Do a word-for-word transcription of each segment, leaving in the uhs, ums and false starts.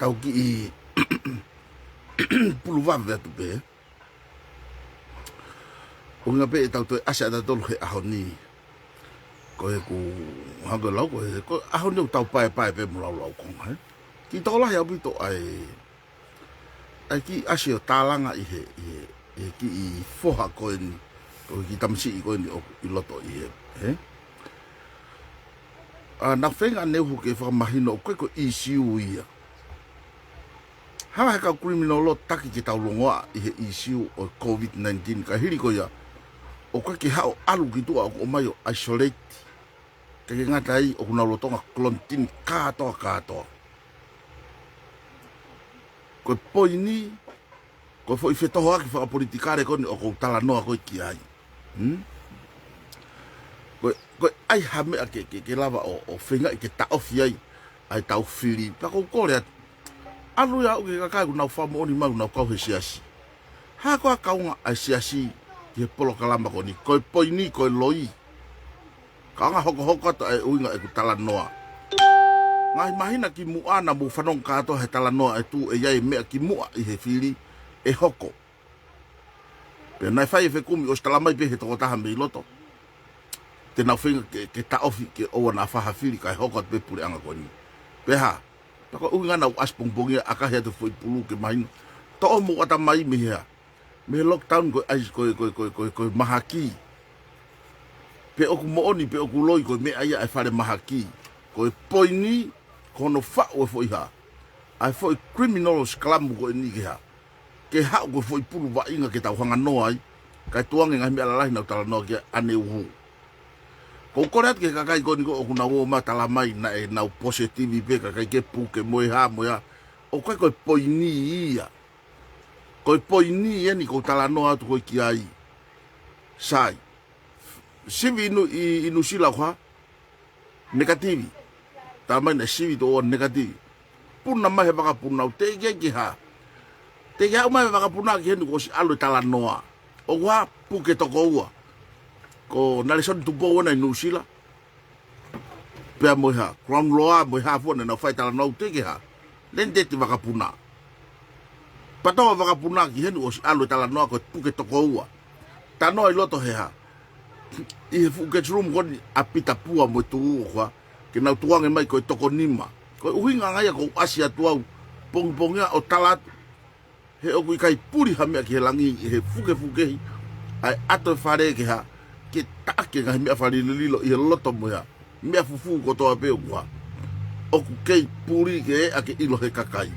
tau kiʻi puluvave atu pē. ʻUhinga pē ʻetau toe ʻasi ʻatautolu he ʻaho ni. Ko e ku hangē lau ko e, ko e ʻaho ni ʻoku tau paepae pē mo laulau konga, ē. Kiʻi tokolahi ʻaupito ʻa e, ʻa e kiʻi ʻasi ʻo tālanga ʻi he, ʻi he, ʻi he kiʻi foha ko eni, ko e kiʻi tamasiʻi ko eni ʻoku ʻi loto ʻi he, ē. ʻA, naʻe feinga ʻa Neu Hū ke fakamahino ʻoku ʻikai ko e ʻīsiu ia. Hanga he kau criminal law taki ke tau longoaʻa ʻi he ʻīsiu ʻo e COVID nineteen, ka hili ko ia, ʻoku ʻikai ke haʻu ʻo ʻalu ki tuʻa ʻo ʻomai ʻo isolate. Kae ʻikai ke ngata ai, ʻoku nau lolotonga kolonitini kātoa kātoa. Ko e poini, ko e foʻi fetohoaki fakapolitikale ko eni ʻoku ou talanoa ko ē ki ai. Hmm? Ko e, ko e ʻai ha meʻa ke, ke, ke lava ʻo, ʻo feingaʻi ke taʻofi ai ʻa e tau fili. Pea ʻoku ou kole atu, ʻalu ia ʻo aʻu ki he kakai ʻoku nau fakamoʻoni mai ʻoku nau kau he siasi. Hā koā kaunga ʻa e siasi ki he polokalama ko eni? Ko e poini, ko e loi. Kaunga hokohoko atu ʻa e ʻuhinga ʻeku talanoa. Ngaahi māhina kimuʻa naʻa mou fanongo kātoa he talanoa ʻe tuʻu ʻe ʻi ai e meʻa kimuʻa ʻi he fili ʻe hoko. Pea naʻe fai e fekumi ʻosi talamai pē he tokotaha mei loto te nau feinga ke, ke taʻofi ke ʻoua naʻa fai ha fili kae hoko atu pē puleʻanga ko eni. Pea hā? Pea ko e ʻuhinga naʻa ku ʻasi pongipongi ia ʻo ʻakahi atu e foʻi pulu ke mahino. Toʻo homou ʻatamai mei hea? Mei he lockdown ko e ʻai, ko e, ko e, ko e, ko e, ko e mahaki. Pe ʻoku moʻoni, pe ʻoku loi, ko e meʻa ia ʻa e falemahaki. Ko e poini, ko hono faʻu e foʻi hā? ʻA e foʻi criminal scrum ko eni ke hā? Ke haʻu ko e foʻi pulu vaʻinga ke tau hanga noa ai. Kae tukuange ngaahi meʻa lalahi naʻa ku talanoa ki ai ʻaneuhu. ʻOku ou kole atu ki he kakai ko eni ko ē ʻoku nau ō mai ʻo talamai naʻe nau positive pē kakai ke puke mo e hā mo e hā. ʻOku ʻikai ko e poini ia. Ko e poini eni ʻoku ou talanoa atu ko ē ki ai. Sai. Sivi ʻi Nu-, ʻi, ʻi Nuʻusila ko e hā? Nekativi. Talamai naʻe sivi toʻo ua nekativi. Puna mai he vakapuna, ʻoku teʻeki ai ke hā? Teʻeki haʻu mai he vakapuna ki heni kuo ʻosi ʻalu e talanoa. ʻOku hā? Puke toko ua. Ko Nelson Tupou ʻena ʻi Nuʻusila. Pea mo e hā? Crown Law mo e hā fua naʻa nau fai talanoa, ʻoku teʻeki hā? Lenteti vakapuna. Pea toʻo e vakapuna ki heni ʻosi ʻalu e talanoa ko e puke toko ua. Talanoa ʻi loto he hā? ʻI he fuʻu guest room ko eni ʻa Pita Pua mo e Tuʻu ʻoku hā? Ke nau tukuange mai ko e toko nima. Ko e ʻuhinga ia ʻoku ou ʻasi atu au pongipongi ʻo tala atu. He ʻoku ʻikai puli ha meʻa ki he langi ʻi he fukefukehi ʻa e ʻato e fale ke hā? Ke taʻaki e ngaahi meʻa fakalilolilo ʻi he loto mo e hā? Meʻa fufū kotoa pē ʻoku hā? ʻOku kei puli ke ʻea ke ʻilo he kakai.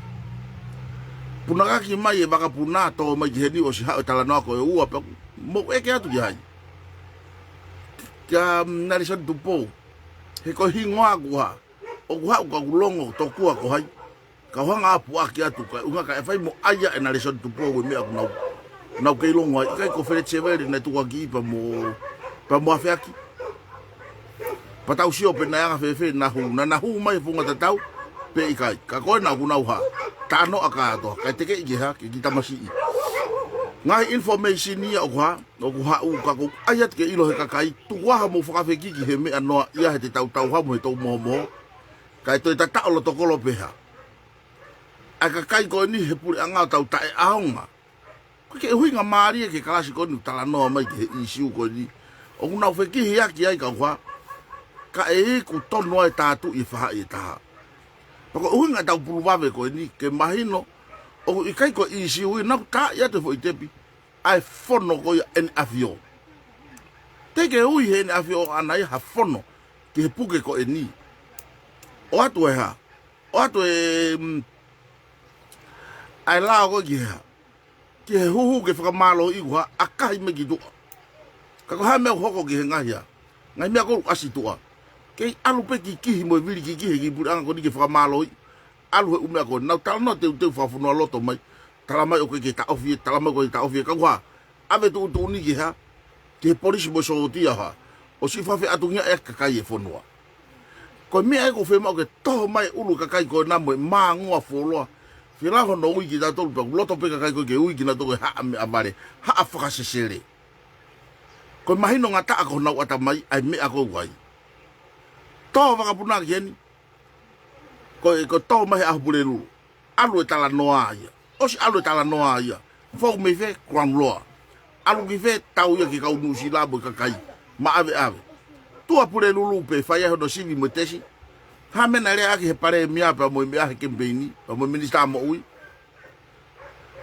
Punakaki mai e vakapuna, toʻo mai ki heni ʻosi haʻu e talanoa ko e ua pea mou ʻeke atu ki ai. Kia, mm, Nelson Tupou. He ko e hingoa ʻoku hā? ʻOku haʻu ka ʻoku longo tokua ko hai. Ka u hanga ʻo puʻaki atu ka ʻuhinga ka e fai mo ʻai ʻe Nelson Tupou e meʻa ʻoku nau, nau kei longo ai. ʻIkai ko Feleti Seveli naʻe tukuakiʻi pea mo, pea mo Afeaki. Pea tau sio pe naʻe anga fēfē naʻa hū, naʻa, naʻa hū mai he funga tatau pe ʻikai. Ka ko ena ʻoku nau hā? Talanoa kātoa, kae tekeʻi ke hā? Ke kiʻi tamasiʻi. Ngaahi information ia ʻoku hā? ʻOku haʻu ka ʻoku ʻai atu ke ʻilo he kakai, tuku ā hoʻomou fakafekiki he meʻa noa ia he te tau tauhamu he tau mohomoho. Kae toe tataʻo loto kolo pē hā? ʻA e kakai ko eni he puleʻanga ʻoku tau taʻeʻaonga. Ko e kiʻi ʻuhinga mālie ki he kalasi ko eni ʻoku talanoa mai ki he ʻīsiu ko eni. ʻOku nau fekihiʻaki ai ka ʻoku hā? Ka ʻe iku tonu ai e tātuʻi e faʻahi ʻe taha. Pea ko e ʻuhinga ʻetau puluvave ko eni ke mahino ʻoku ʻikai ko e ʻīsiu ia, naʻa ku tā atu e foʻi tepi ʻa e fono ko ia ʻEne ʻAfio. Teʻeki ke ui he ʻEne ʻAfio ʻaʻana ia ha fono ki he puke ko eni. ʻOatu e hā? ʻOatu e, mm, ʻa e lao ko ē ki he hā? Ki he huhu ke fakamālohiʻi ʻoku hā? ʻAkahi mai ki tuʻa. Ka ko e hā e meʻa ʻoku hoko ki he ngaahi hā? Ngaahi meʻa ko ē ʻoku ʻasi tuʻa. Kei ʻalu pē kikihi mo e vili kikihi e kiʻi puleʻanga ko eni ke fakamālohiʻi. ʻAlu he ʻū meʻa ko ē. Nau talanoa teuteu fakafonualoto mai. Talamai ʻoku ʻikai ke taʻofi ē, talamai ʻoku ʻikai ke taʻofi ē, ka ʻoku hā? ʻAve tuʻutuʻuni ki he hā? Ki he polisi mo e sōtia hā? ʻOsi fakafeʻātungiaʻi e kakai e fonua. Ko e meʻa ia ʻoku fiemaʻu ke toho mai e ʻulu e kakai ko ena mo e māngoa fuoloa. Fie lau hono ui kitautolu pea ʻoku loto pē kakai ko ē ke ui kinautolu ko e haʻa meʻavale, haʻa fakasesele. Ko e mahino ngataʻa ko honau ʻatamai ʻa e meʻa ko ē ʻoku ʻai. Toho vakapuna ki heni. Ko e, ko e toho mai he ʻaho Pulelulu. ʻAlu e talanoa ia. ʻOsi ʻalu e talanoa ia. Fou mei fē? Ground Law. ʻAlu ki fē? Tau ia ki he kau Nuʻusila mo e kakai maʻaveʻave. Tuʻa Pulelulu pē fai ai hono sivi mo e tesi. Hā e meʻa naʻe lea ʻaki he palēmia pea mo e meʻa he kemipeini, pea mo e minisitā moʻui?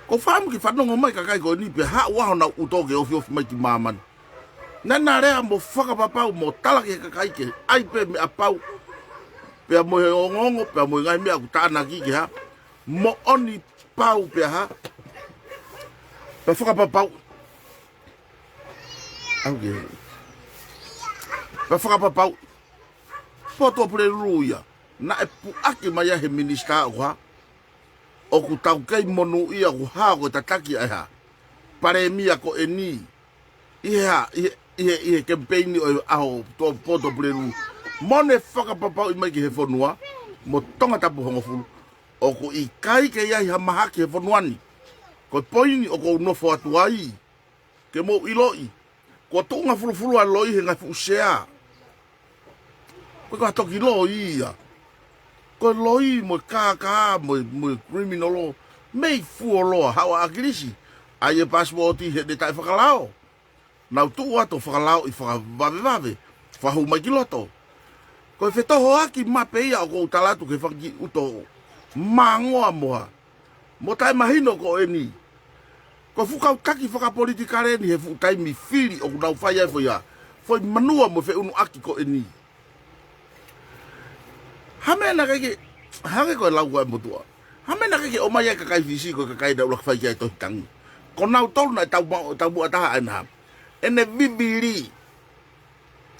ʻOku ou fakaʻamu ke fanongo mai e kakai ko eni pea haʻu ʻo nau ʻuto ke ofiofi mai ki māmani. Naʻa na lea mo fakapapau mo tala ki he kakai ke ʻai pē meʻa pau, pea mo e ongoongo, pea mo e ngaahi meʻa ʻoku tānaki ke hā, moʻoni pau pea hā, pea fakapapau. ʻAuke. Pea fakapapau. Poto Pulelulu ia. Naʻe puʻaki mai ia he minisitā ʻoku hā, ʻoku tau kei monūʻia ʻoku hā ko e tataki ʻa e hā, palēmia ko eni ʻi he hā, ʻi he, ʻi he, ʻi he kemipeini ʻo e ʻaho, Poto Pulelulu. Mo ne fakapapauʻi mai ki he fonua mo Tongatapu hongofulu, ʻoku ʻikai ke ʻi ai ha mahaki he fonua ni. Ko e poini ʻoku ou nofo atu ai ke mou ʻiloʻi, kuo tuʻunga fulufulu ʻa e loi he ngaahi fuʻu sea. Ko e kau toki loi ia. Ko e loi mo e kākā mo e, mo e criminal law, mei fuoloa, haʻu ʻa ʻAkilisi, ʻai e passport heʻene taʻefakalao. Nau tuʻu atu ʻo fakalaoʻi fakavavevave, fakahū mai ki loto. Ko e fetohoaki mape ia ʻoku ou tala atu ke fakakiʻi ʻuto māngoa mo hā, mo taʻemahino ko eni. Ko e fuʻu kau taki fakapolitikale eni he fuʻu taimi fili ʻoku nau fai ai e foʻi hā, foʻi manuʻa mo e feʻunuʻaki ko eni. Hā e meʻa naʻe ʻikai ke, hangē ko e lau ko ē ʻa e motuʻa, hā e meʻa naʻe ʻikai ke ʻomai ai e kakai Fisi ko e kakai naʻe ʻuluaki fai ki ai e tohi tangi? Ko nautolu naʻe taumuʻa, taumuʻa taha ʻa ʻena hā, ʻene vivili.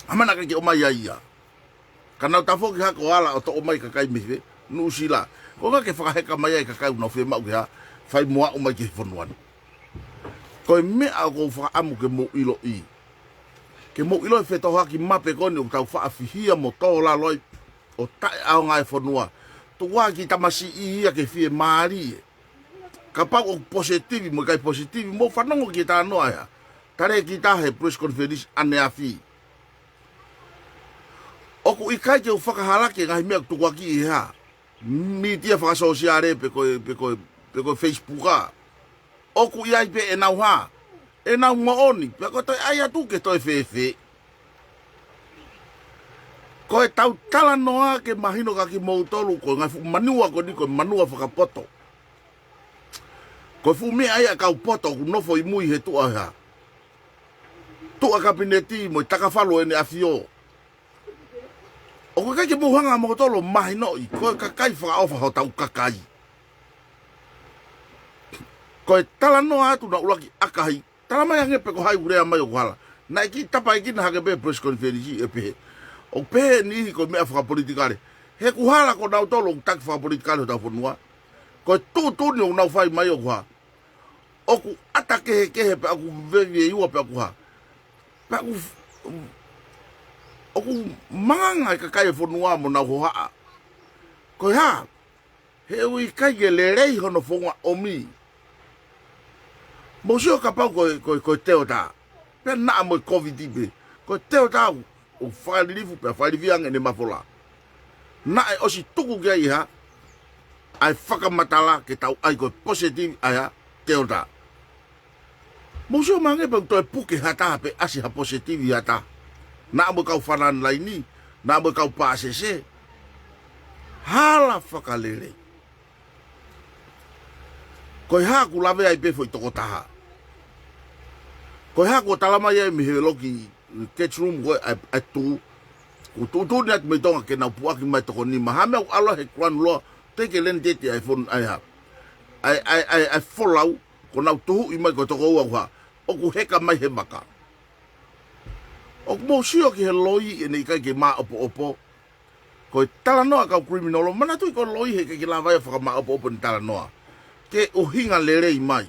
Hā e meʻa naʻe ʻikai ke ʻomai ai ia? Ka nau tafoki hake ʻo ala ʻo toʻo mai e kakai mei fē? Nuʻusila. Ko e ʻuhinga ke fakaheka mai ai e kakai ʻoku nau fiemaʻu ke hā, fai mo aʻu mai ki he fonua ni. Ko e meʻa ʻoku ou fakaʻamu ke mou ʻiloʻi, ke mou ʻilo e fetohoaki mape ko eni ʻoku tau faʻa fihia mo tō lalo ai ʻo taʻeʻaonga e fonua. Tuku ā e kiʻi tamasiʻi ia ke fiemālie. Kapau ʻoku positivi mo ʻikai positivi, mou fanongo ki he talanoa ʻa e hā, tala ʻe he kiʻi taha he press conference ʻaneafi. ʻOku ʻikai ke u fakahalaki e ngaahi meʻa ʻoku tukuakiʻi ʻe he hā, mītia fakasōsiale pe ko e, pe ko e, pe ko e Facebook ā. ʻOku ʻi ai pē ʻenau hā, ʻenau moʻoni, pea ko e toe ʻai atu ke toe fēfē. Ko ʻetau talanoa ke mahino kia kimoutolu, ko e ngaahi fuʻu manuʻa ko eni ko e manuʻa fakapoto. Ko e fuʻu meʻa ia ʻa e kau poto ʻoku nofo ʻi mui he tuʻa hā, tuʻa kapineti mo e takafalu ʻEne ʻAfio. ʻOku ʻikai ke mou hanga ʻamoutolu ʻo mahinoʻi, ko e kakai fakaʻofa hotau kakai. Ko e talanoa atu naʻa ʻuluaki ʻakahi, tala mai ange pē ko hai ʻoku lea mai ʻoku hala. Naʻe kiʻi tapaʻekina hake pē press conference ʻe pehē, ʻoku pehē ʻe niʻihi ko e meʻa fakapolitikale. He ʻoku hala ko nautolu ʻoku taki fakapolitikale hotau fonua. Ko e tuʻutuʻuni ʻoku nau fai mai ʻoku hā, ʻoku ʻata kehekehe pea ʻoku veiveiua pea ʻoku hā, pea ʻoku, ʻoku manganga e kakai e fonua mo nau hohaʻa. Ko e hā? He ʻoku ʻikai ke lelei hono founga ʻomi. Mou sio kapau ko e, ko e, ko e Delta, pea naʻa mo e Covid pē. Ko e Delta ʻoku fakalilifu pea fakalilifu ange ʻene mafola. Naʻe ʻosi tuku ki ai ʻe hā, ʻa e fakamatala ke tau ʻai ko e positive ʻa e hā, Delta. Mou sio mai ange pea ʻoku toe puke ha taha pe ʻasi ha positive ha taha. Naʻa mo e kau frontline, naʻa mo e kau pāsese. Hala fakalelei. Ko e hā ʻoku lave ai pē foʻi tokotaha? Ko e hā ʻoku tala mai ai mei he loki guest room ko ē ʻa e, ʻa e tū? ʻOku tuʻutuʻuni atu mei Tonga ke nau puʻaki mai e toko nima. Hā e meʻa ʻoku ʻalu ai he Ground Law, te ke leni tete ʻa e fon-, ʻa e hā, ʻa e, ʻa e, ʻa e, ʻa e folau, ko ʻenau tuhuʻi mai ko e toko ua ʻoku hā, ʻoku heka mai he vaka. ʻOku mou sio ki he loi ʻene ʻikai ke māʻopoʻopo. Ko e talanoa ʻa e kau criminal law, manatuʻi ko e loi he ʻikai ke lava ia ʻo fakamāʻopoʻopo ʻene talanoa ke ʻuhinga lelei mai.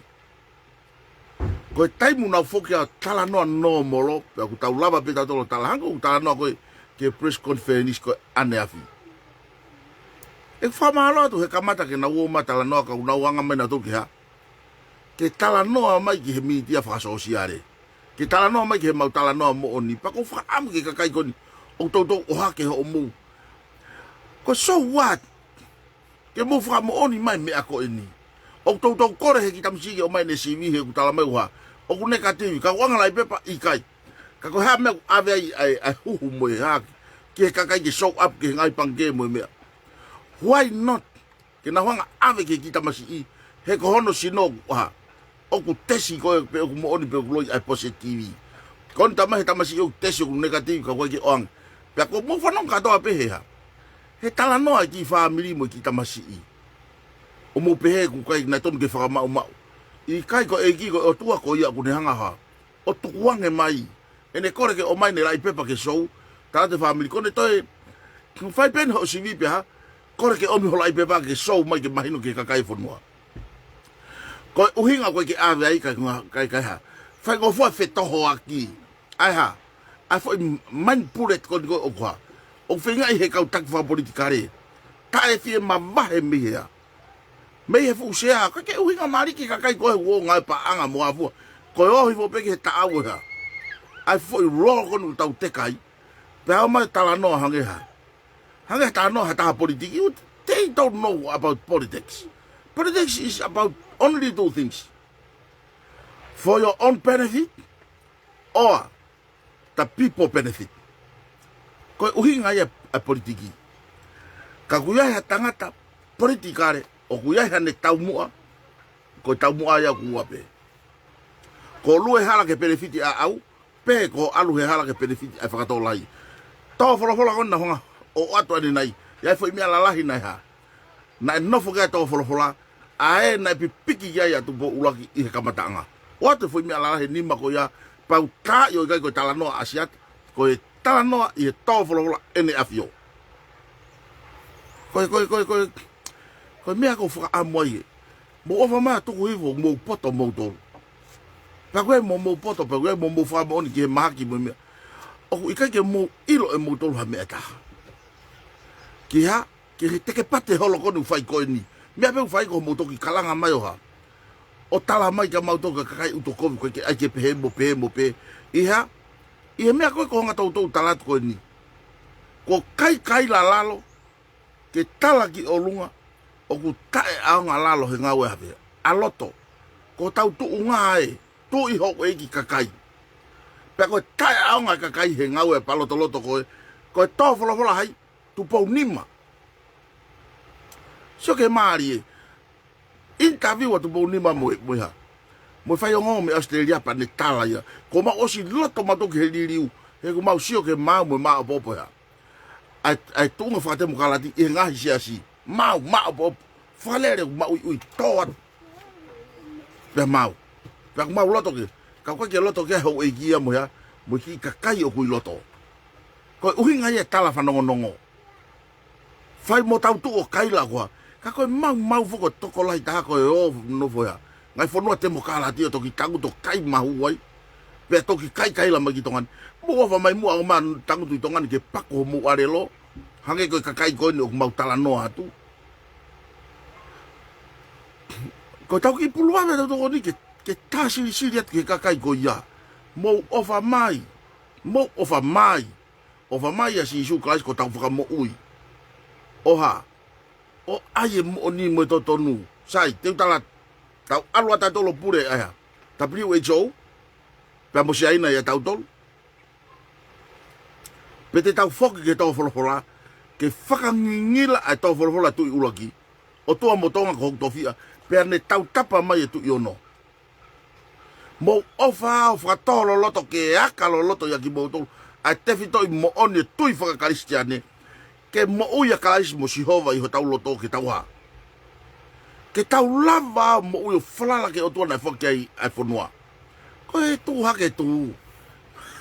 Ko e taimi ʻoku nau foki ai ʻo talanoa nōmolo, pea ʻoku tau lava pē tautolu ʻo tala hangē ko e talanoa ko ē ki he press conference ko ē ʻaneafi. ʻE fakamālō atu he kamata ke nau ō mai ʻo talanoa ka ʻoku nau hanga mai nautolu ke hā, ke talanoa mai ki he mītia fakasōsiale. Ke talanoa mai ki heʻemau talanoa moʻoni. Pea ʻoku ou fakaʻamu ki he kakai ko eni ʻoku toutou ʻohake hoʻomou. Ko e so what? ke mou fakamoʻoni mai meʻa ko eni. ʻOku toutou kole he kiʻi tamasiʻi ke ʻomai ʻene sivi he ʻoku tala mai ʻoku hā, ʻoku nekativi, ka ʻoku ʻoange laʻi pepa, ʻikai. Ka ko e hā e meʻa ʻoku ʻave ai ʻa e, ʻa e huhu mo e hā, ki he kakai ke show up ki he ngaahi pangikē mo e meʻa. Why not? Ke nau hanga ʻave ki he kiʻi tamasiʻi, he ko hono sino ʻoku hā, ʻoku tesi ko ē pe ʻoku moʻoni pe ʻoku loi ʻa e positive. Ko eni tamai he tamasiʻi ʻoku tesi ʻoku nekativi ka ʻoku ʻikai ke ʻoange. Pea ʻoku mou fanongo kātoa pē he hā, he talanoa e kiʻi fāmili mo e kiʻi tamasiʻi. ʻO mou pehē ʻoku ʻikai, naʻe tonu ke fakamaʻumaʻu. ʻIkai, ko e ʻEiki ko e ʻOtua ko ia ʻoku ne hanga hā, ʻo tukuange mai. ʻEne kole ke ʻomai ʻene laʻi pepa ke show, tala atu e fāmili ko eni toe fai pē eni hoʻo sivi pea hā, kole ke ʻomi ho laʻi pepa ke show mai ke mahino ki he kakai e fonua. Ko e ʻuhinga ko ē ke ʻave ai ka, ka, ka hā, faingofua fetohoaki. ʻA e hā, ʻa e foʻi mind bullet ko eni ko ē ʻoku hā, ʻoku feingaʻi he kau taki fakapolitikale, taʻe fie mavahe mei he hā, mei he fuʻu sea, ʻikai ke ʻuhinga mālie ki he kakai ko ē ʻoku ngāue paʻanga mo ʻafua. Ko e ō hifo pē ki he taʻau e hā, ʻa e foʻi role ko eni ʻoku tau teka ai. Pea ʻomai talanoa hangē hā, hangē ha talanoa ha taha politiki, you, they don't know about politics. Politics is about only two things. For your own benefit or the people benefit. Ko e ʻuhinga ia ʻa e politiki. Ka ʻoku ʻi ai ha tangata politikale, ʻoku ʻi ai haʻane taumuʻa, ko e taumuʻa ia ʻoku ua pē. Ko e lue hala ke benefit ʻaʻau, pe ko e ʻalu he hala ke benefit ʻa e fakatōlahi. Tō folofola ko ena hanga ʻo ʻoatu ʻanenai, ʻi ai e foʻi meʻa lalahi naʻe hā, naʻe nofo ki ai e tō folofola, ʻa ē naʻe pipiki ki ai ʻa Tupou ʻUluaki ʻi he kamataʻanga. ʻOatu e foʻi meʻa lalahi ʻe nima ko ia, pea u taaʻi ʻo ʻikai ko e talanoa ʻa ʻAsiate, ko e talanoa ʻi he tō folofola ʻEne ʻAfio. Ko e, ko e, ko e, ko e, ko e meʻa ʻoku ou fakaʻamu ai ē. Mou ʻofa mai ʻo tuku hifo, mou poto moutolu. Pea ko e mo mou poto, pea ko e mo mou fakamoʻoni ki he mahaki mo e meʻa. ʻOku ʻikai ke mou ʻilo ʻe moutolu ha meʻa ʻe taha. Ki hā, ki he tekepate holo ko eni ʻoku fai ko eni. Meʻa pē ʻoku fai ko hoʻomou toki kalanga mai ʻo hā, ʻo tala mai kia mautolu ka kakai ʻuto kovi ko ē ke ʻai ke pehē mo pehē mo pehē. ʻI hā, ʻi he meʻa ko ē ko e hanga toutou tala atu ko eni. Ko e kaikaila lalo, ke tala ki ʻolunga, ʻoku taʻeʻaonga lalo he ngāue ʻa e hā, ʻa e loto. Ko hotau tuʻunga ē, tuʻi houʻeiki kakai. Pea ko e taʻeʻaonga e kakai he ngāue palotoloto ko ē, ko e tō folofola hai, Tupou Nima. Sio ki he mālie. Interview ʻa Tupou Nima mo e, mo e hā, mo e faiongoongo mei ʻAositelēlia pea ne tala ia. Ko ʻemau ʻosi loto mautolu ki he liliu, he ʻoku mau sio ki he maau mo e māʻopoʻopo e hā, ʻa e, ʻa e tuʻunga fakatemokalati ʻi he ngaahi siasi. Maau, māʻopoʻopo, fakalele ʻoku maʻuiʻui tō atu. Pea maau. Pea ʻoku mau loto ki ai. Ka ʻoku ʻikai ke loto ki ai houʻeiki ia mo e hā, mo e kiʻi kakai ʻoku ʻi loto. Ko e ʻuhinga ia e tala fanongonongo. Fai mo tau tuʻu ʻo kaila koā. Ka ko e maumau foki ʻo e tokolahi taha ko ē ʻo nofo ia he ngaahi fonua temokalati ʻo toki tangutu ʻo kai mahu ai. Pea toki kaikaila mai ki Tonga ni. Mou ʻofa mai muʻa ʻo ma tangutu ʻi Tonga ni ke paku homou ʻalelo. Hangē ko e kakai ko eni ʻoku mau talanoa atu. Ko ʻetau kiʻi pulu ʻave ʻetau tokoni ke, ke tā silisili atu ki he kakai ko ia. Mou ʻofa mai. Mou ʻofa mai. ʻOfa mai ʻa Sīsū Kalaisi ko hotau Fakamoʻui. ʻO hā, ʻo ʻai e moʻoni mo e totonu. Sai, te u tala, tau ʻalu ʻa tautolu ʻo pule ʻa e hā, W H O, pea mo Siaina ʻia tautolu. Pe te tau foki ki he tō folofola, ke fakangingila ʻa e tō folofola Tuʻi ʻUluaki, ʻOtua mo Tonga ko hoku tofiʻa, pea ne tautapa mai e Tuʻi Ono. Mou ʻofa ʻo fakatō loloto ke aka loloto ʻia kimoutolu ʻa e tefitoʻi moʻoni e tui fakakalisitiane, ke moʻui ʻa Kalaisi mo Sihova ʻi hotau loto ke tau hā, ke tau lava ʻo moʻui ʻo falala ki he ʻOtua naʻe foaki ai ʻa e fonua. Ko e tuʻu hake tuʻu.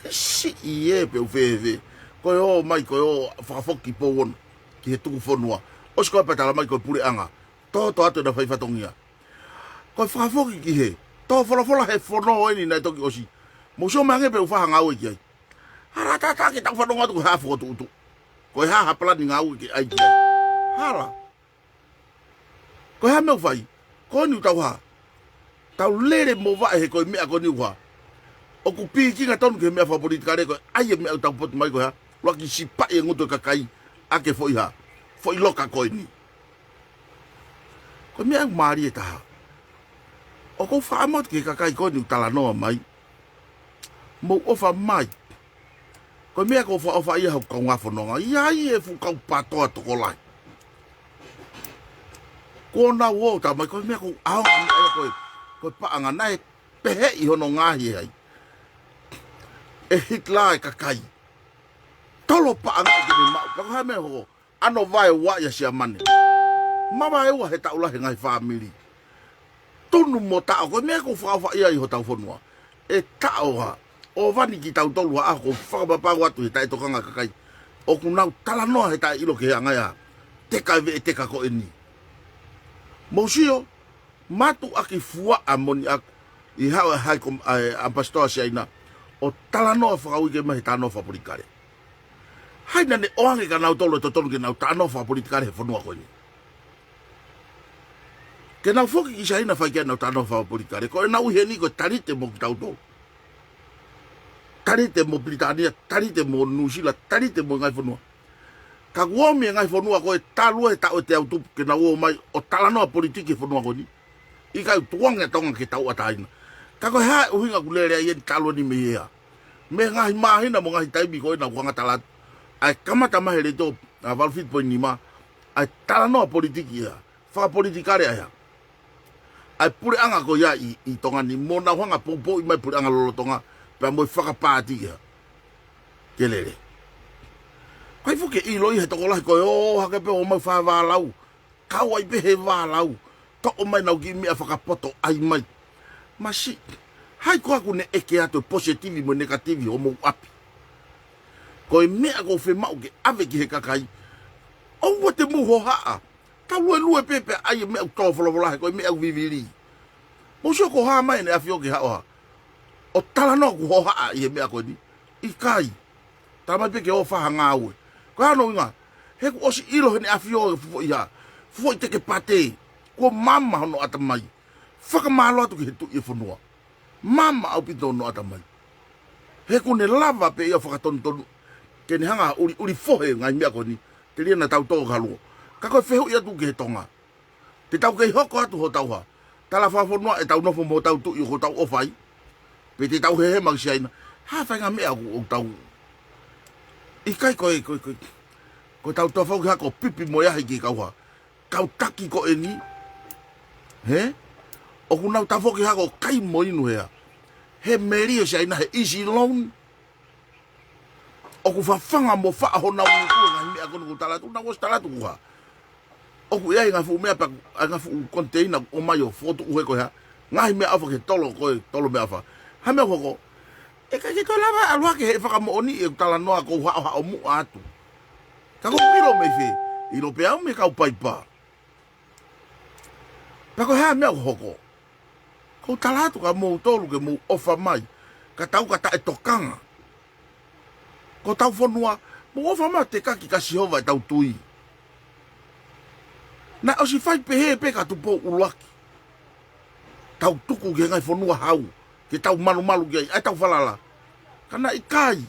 Siʻi ē pe ʻoku fēfē. Ko e ō mai, ko e ō fakafoki Tupou Ono ki he tuku fonua. ʻOsi ko ē pea tala mai ko e puleʻanga. Tō, tō atu ʻena fai fatongia. Ko e fakafoki ki he tō folofola he fono eni naʻe toki ʻosi. Mou sio mai ange pe ʻoku fai ha ngāue ki ai. Hala tātā ke tau fanongo atu ko e hā fokotuʻutuʻu. Ko e hā ha palani ngāue ke ʻai ki ai. Hala. Ko e hā meʻa ʻoku fai. Ko eni ʻoku tau hā, tau lele mo vaʻe he ko e meʻa ko eni ʻoku hā, ʻoku pikinga tonu ki he meʻa fakapolitikale ko e ʻai e meʻa ʻoku tau potu mai ko e hā, ʻuluaki sipaʻi e ngutu e kakai ʻaki e foʻi hā, foʻi loka ko eni. Ko e meʻa ʻoku mālie taha. ʻOku ou fakaʻamu atu ki he kakai ko eni ʻoku talanoa mai. Mou ʻofa mai. Ko e meʻa ʻoku ou fakaʻofaʻia hoku kaungā fononga. ʻI ai e fuʻu kau PATOA tokolahi. Kuo nau ō ʻo tala mai, ko e meʻa ʻoku ou ʻaonga meʻa ia ko e, ko e paʻanga naʻe pehē ʻi hono ngaahi ʻe hai. ʻE Hitler e kakai. Tolo paʻanga ke ne maʻu. Pea ko e hā e meʻa ʻoku hoko? ʻAno vaeua ʻa Siamane. Mavaeua he taʻu lahi e ngaahi fāmili. Tunu mo taʻo, ko e meʻa ʻoku ou fakaʻofaʻia ai hotau fonua. ʻE taʻo ha ʻōvani kitautolu ha ʻaho, ʻoku ou fakapapau atu he taʻetokanga kakai ʻoku nau talanoa he taʻeʻilo ki he anga ia. Teka e veʻeteka ko eni. Mou sio, mātuʻaki fuaʻa moʻoni ʻaku ʻi haʻo e hai ko e ʻamipasitoa Siaina ʻo talanoa fakauike mai he talanoa fakapolitikale. Hai naʻa ne ʻoange kia nautolu e totonu ke nau talanoa fakapolitikale he fonua ko eni. Ke nau foki ki Siaina fai ke nau talanoa fakapolitikale. Ko ʻenau ʻuhinga eni ko e talite mo kitautolu. Talite mo Pilitānia, talite mo Nuʻusila, talite mo e ngaahi fonua. Ka kuo ʻomi e ngaahi fonua ko e talu e taʻu ʻe teau tupu ke nau ō mai ʻo talanoa politiki he fonua ko eni. ʻIkai, tukuange ʻa Tonga ke tauʻatāina. Ka ko e hā e ʻuhinga ʻoku lele ai eni talu eni mei hea? Mei he ngaahi māhina mo e ngaahi taimi ko ena ʻoku hanga ʻo tala atu. ʻA e kamata mai he Letiō ʻa valu fitu poini nima. ʻA e talanoa politiki ia. Fakapolitikale ia. ʻA e puleʻanga ko ia ʻi, ʻi Tonga ni mo nau hanga ʻo poupouʻi mai puleʻanga lolotonga pea mo e fakapāti ia. Ke lele. Kai fuke ʻilo ia he tokolahi ko e ō hake pē ʻo ō mai fai vālau. Kau ai pē he vālau. Toʻo mai ʻenau kiʻi meʻa fakapoto ai mai. Masiʻi. Hai koā ʻoku ne ʻeke atu e positivi mo e negativi homou ʻapi? Ko e meʻa ʻoku ou fiemaʻu ke ʻave ki he kakai. ʻOua te mou hohaʻa. Tau luelue pē pea ʻai e meʻa ʻoku tō folofola he ko e meʻa ʻoku vivili. Mou sio ko e hā mai ʻEne ʻAfio ke haʻoha ʻo talanoa ʻoku hohaʻa ʻi he meʻa ko eni. ʻIkai. Tala mai pē ke ō ʻo fai ha ngāue. Ko e hā hono ʻuhinga? He kuo ʻosi ʻilo ʻe heʻene ʻAfio e fuʻu foʻi hā. Fuʻu foʻi teke pate. Kuo maama hono ʻatamai. Fakamālō atu ki he tuʻi e fonua. Maama ʻaupito hono ʻatamai. He ʻoku ne lava pē ia ʻo fakatonutonu. Ke ne hanga ʻo ʻuliʻuli fohe e ngaahi meʻa ko eni. Telia naʻa tau tō kaluo. Ka ko e fehuʻi atu ki he Tonga. Te tau kei hoko atu hotau hā. Tala fakafonua ʻetau nofo mo hotau tuʻi ʻoku tau ʻofa ai. Pe te tau hehema ki Siaina. Hā e faʻahinga meʻa ʻoku, ʻoku tau. ʻIkai ko e, ko e, ko e. Ko ʻetau tō fau ki hā ko e pipi mo e ahi ki he kau hā. Kau taki ko eni. Hē? ʻOku nau tafoki hā ko e kai mo inu hea. He meli ʻo Siaina he easy loan. ʻOku fafanga mo faʻa honau ngutu e ngaahi meʻa ko eni ʻoku tala atu, naʻa ku ʻosi tala atu kuo hā. ʻOku ʻi ai e ngaahi fuʻu meʻa pea, ʻa e ngaahi fuʻu koniteina ʻoku ʻomai ʻo fokotuʻu he ko e hā. Ngaahi meʻaʻofa ke tolo ko e tolo meʻaʻofa. Hā e meʻa ʻoku hoko? ʻE ʻikai ke toe lava ʻalu hake he fakamoʻoni ʻeku talanoa ʻoku ou haʻohaʻo muʻa atu. Ka ʻoku ou ʻilo mei fē? ʻIlo pē au mei he kau paipa. Pea ko e hā e meʻa ʻoku hoko? ʻOku ou tala atu kia moutolu ke mou ʻofa mai. Ka tau ka taʻetokanga. Ko hotau fonua, mou ʻofa mai ʻo tekaki kia Sihova ʻetau tui. Naʻe ʻosi fai pehē pē kia Tupou ʻUluaki. Tau tuku ki he ngaahi fonua hau, ke tau malumalu ki ai, ʻa ʻetau falala. Ka naʻe ʻikai.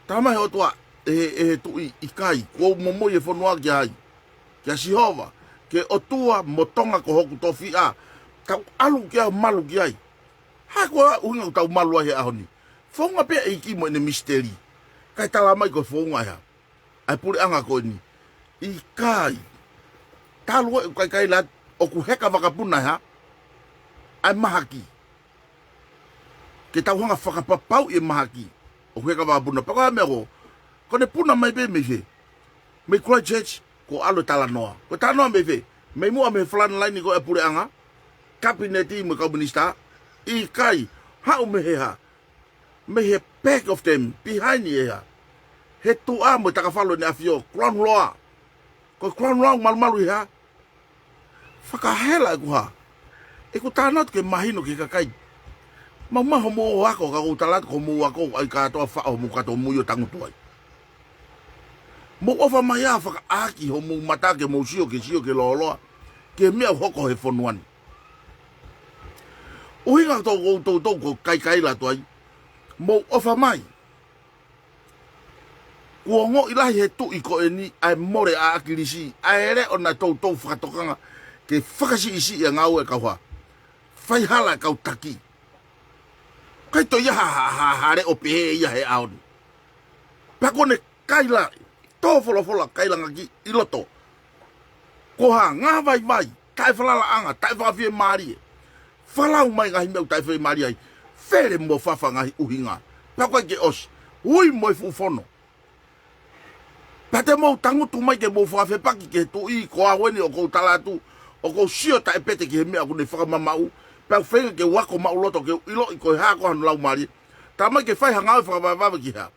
Tala mai he ʻOtua, ʻe he, ʻe he tuʻi ʻikai, kuo u momoi e fonua kia hai? Kia Sihova, ki he ʻOtua mo Tonga ko hoku tofiʻa, tau ʻalu ki ai ʻo malu ki ai. Hā koā e ʻuhinga ʻoku tau malu ai he ʻaho ni? Founga pē ʻa e ʻEiki mo ʻene misiteli. Kae tala mai ko e founga ʻe hā? ʻA e puleʻanga ko eni. ʻIkai. Talu ʻeku kaikaila atu, ʻoku heka vakapuna ʻe hā? ʻA e mahaki. Ke tau hanga ʻo fakapapauʻi e mahaki. ʻOku heka vakapuna. Pea ko e hā e meʻa ʻoku, ko ʻene puna mai pē mei fē? Mei Christchurch, kuo ʻalu e talanoa. Ko e talanoa mei fē? Mei muʻa mei he frontline ko e puleʻanga, kapineti mo e kau minisitā? ʻIkai, haʻu mei he hā? Mei he back of them, behind ʻe hā? He tuʻa mo e takafalu ʻEne ʻAfio, ground floor. Ko e ground floor malumalu ʻi hā? Fakahela ʻeku hā. ʻEku talanoa atu ke mahino ki he kakai. Maumau homou ako, ka ʻoku ou tala atu ko homou ako ʻai kātoa faʻo homou kato mui ʻo tangutu ai. Mou ʻofa mai ā fakaʻaki homou mata ke mou sio, ke sio ke lōloa ki he meʻa ʻoku hoko he fonua ni. ʻUhinga ʻoku ou toutou ko e kaikaila atu ai. Mou ʻofa mai. Kuo ongoʻi lahi he tuʻi ko eni ʻa e mole ʻa ʻAkilisi, ʻa e leʻo naʻe toutou fakatokanga ke fakasiʻisiʻi ʻa e ngāue ʻa e kau hā. Fai hala ʻa e kau taki. ʻIkai toe ʻi ai ha, ha, ha, ha leʻo pehē ia he ʻaho ni. Pea ko ʻene kaila, tō folofola kaila ngaki ʻi loto. Ko e hā, ngāvaivai, taʻefalalaʻanga, taʻefakafiemālie. Falau mai ngaahi meʻa ʻoku taʻefiemālie ai. Fele mo fafa ngaahi ʻuhinga. Pea ko e ke ʻosi. Ui mo e fuʻu fono. Pea te mou tangutu mai ke mou fakafepaki ki he tuʻi ko au eni ʻoku ou tala atu, ʻoku ou sio taʻepete ki he meʻa ʻoku ne fakamamaʻu, pea ʻoku feinga ke u ako maʻuloto ke u ʻiloʻi ko e hā ko hano laumālie. Tala mai ke fai ha ngāue fakavavevave ki he hā.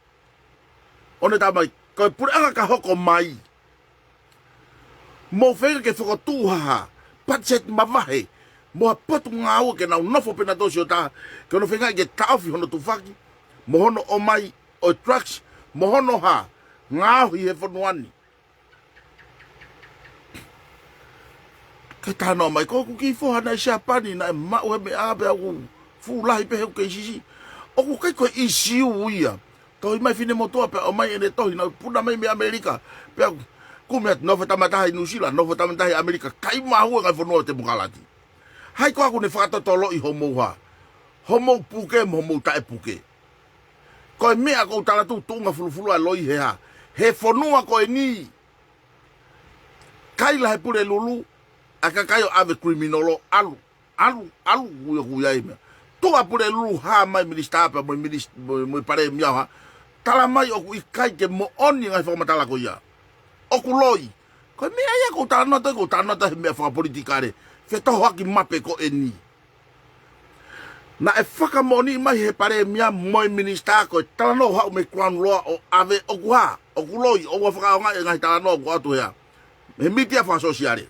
ʻO ne tala mai, ko e puleʻanga ka hoko mai. Mou feinga ke fokotuʻu ha hā, patiseti mavahe, mo ha potungāue ke nau nofo pē nautolu ʻo tā, ke nau feinga ke taʻofi hono tufaki, mo hono ʻomai ʻo e drugs, mo hono hā, ngaohi he fonua ni. Ke talanoa mai, ko ʻeku kiʻi foha naʻe ʻi Siapani, naʻe maʻu he meʻa pea ʻoku fuʻu lahi pē he ʻoku kei sisi. ʻOku ʻikai ko e ʻisiū ia. Tohi mai finemotuʻa pea ʻomai ʻene tohi, naʻe puna mai mei ʻAmelika. Pea ʻoku kumi atu, nofo tama taha ʻi Nuʻusila, nofo tama taha ʻi ʻAmelika, ʻikai mahue ngaahi fonua temokalati. Hai ko ʻaku ne fakatotoloʻi homou hā. Homou puke mo homou taʻepuke. Ko e meʻa ʻoku ou tala atu tuʻunga fulufulu ʻa e loi he hā. He fonua ko eni. Kaila he Pulelulu, ʻa e kakai ʻo ʻave kriminolo, ʻalu, ʻalu, ʻalu, ui ʻoku ʻi ai meʻa. Tuʻa Pulelulu hā mai minisitā pea mo e minis-, mo e, mo e palēmia hā. Tala mai ʻoku ʻikai ke moʻoni ngaahi fakamatala ko ia. ʻOku loi. Ko e meʻa ia ʻoku ou talanoa atu, ʻoku ou talanoa atu he meʻa fakapolitikale. Fetohoaki mape ko eni. Naʻe fakamoʻoniʻi mai he palēmia mo e minisitā ko e talanoa haʻu mei Crown Law ʻo ʻave ʻoku hā, ʻoku loi, ʻoua fakaʻaongaʻi e ngaahi talanoa ʻoku ʻoatu hea. He mītia fakasōsiale.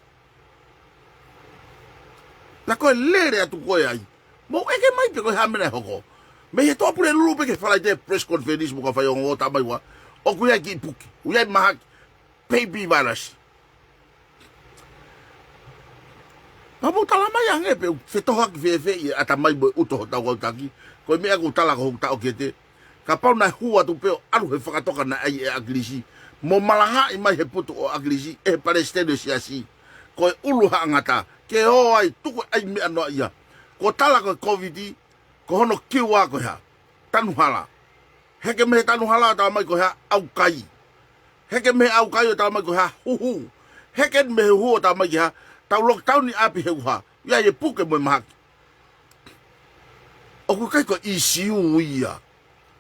Pea ko e lele atu ko ē ai. Mou ʻeke mai pē ko e hā meʻa naʻe hoko. Mei he Tuʻa Pulelulu pē ki he Falaite press conference mo ka fai ongo tala mai ua. ʻOku ʻi ai kiʻi puke. ʻOku ʻi ai mahaki. Baby virus. Pea mou tala mai ange pē ʻoku fetohoaki fēfē ʻi he ʻatamai mo e ʻuto hotau kau taki. Ko e meʻa ʻoku ou tala ko hoku taʻokete. Kapau naʻe hū atu pē ʻo ʻalu he fakatoka naʻe ʻi ai ʻe ʻAkilisi. Mo malangaʻi mai he putu ʻo ʻAkilisi, ʻe he palesiteni ʻo e siasi. Ko e ʻulu haʻangata. Ke ō ai tuku ai meʻa noa ia. Ko e tala ko e Covid, ko hono kiua ko e hā. Tanu hala. Heke mei he tanu hala tala mai ko e hā, ʻaukai. Heke mei he ʻaukai ʻo tala mai ko e hā, huhu. Heke mei he huhu ʻo tala mai ko e hā, tau lockdown ʻi ʻapi he ʻuha. ʻI ai e puke mo e mahaki. ʻOku ʻikai ko e ʻisiū ia.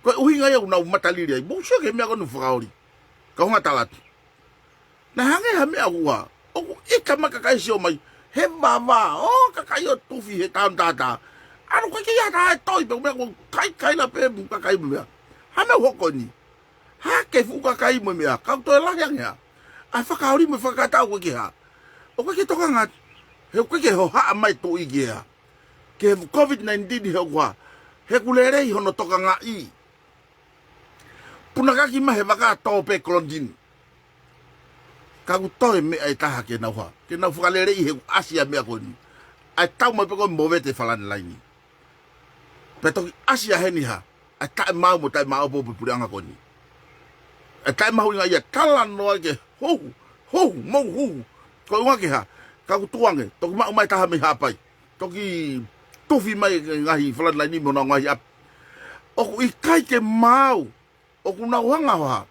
Ko e ʻuhinga ia ʻoku nau matalili ai. Mou sio ki he meʻa ko eni fakaoli. Kau hanga tala atu. Naʻe hangē ha meʻa ʻoku hā. ʻOku ʻita mai kakai sio mai. He vava. ʻO kakai ʻo tufi he taon tātā. ʻAlu ko e kei ata e toi pē meʻa ko e kaikaila pē mo kakai mo e meʻa. Ha meʻa ʻoku hoko eni. Hake fuʻu kakai mo e meʻa. Kau toe lahi ange hā. ʻA e fakaoli mo e fakatau ko e ke hā. ʻOku ʻikai ke tokanga. He ʻoku ʻikai ke hohaʻa mai tuʻi ki he hā. Ki he Covid nineteen he ʻoku hā. He ʻoku lelei hono tokangaʻi. Punakaki mai he vaka tō pē kolonitini. Ka ʻoku toe meʻa ʻe taha ke nau hā. Ke nau fakaleleiʻi he ʻoku ʻasi ʻa e meʻa ko eni. ʻA e tau mai pē ko e movete falani laini. Pea toki ʻasi ʻa heni hā. ʻA e taʻemaau mo taʻemaʻopoʻopo puleʻanga ko eni. ʻA e taʻemahuʻinga ia talanoa ke huhu, huhu, mou huhu. Ko e ʻuhinga ke hā. Ka ʻoku tuʻu ange. Toki maʻu mai taha mei Haʻapai. Toki tufi mai e ngaahi falani laini mo honau ngaahi ʻapi. ʻOku ʻikai ke maau, ʻoku nau hanga hā.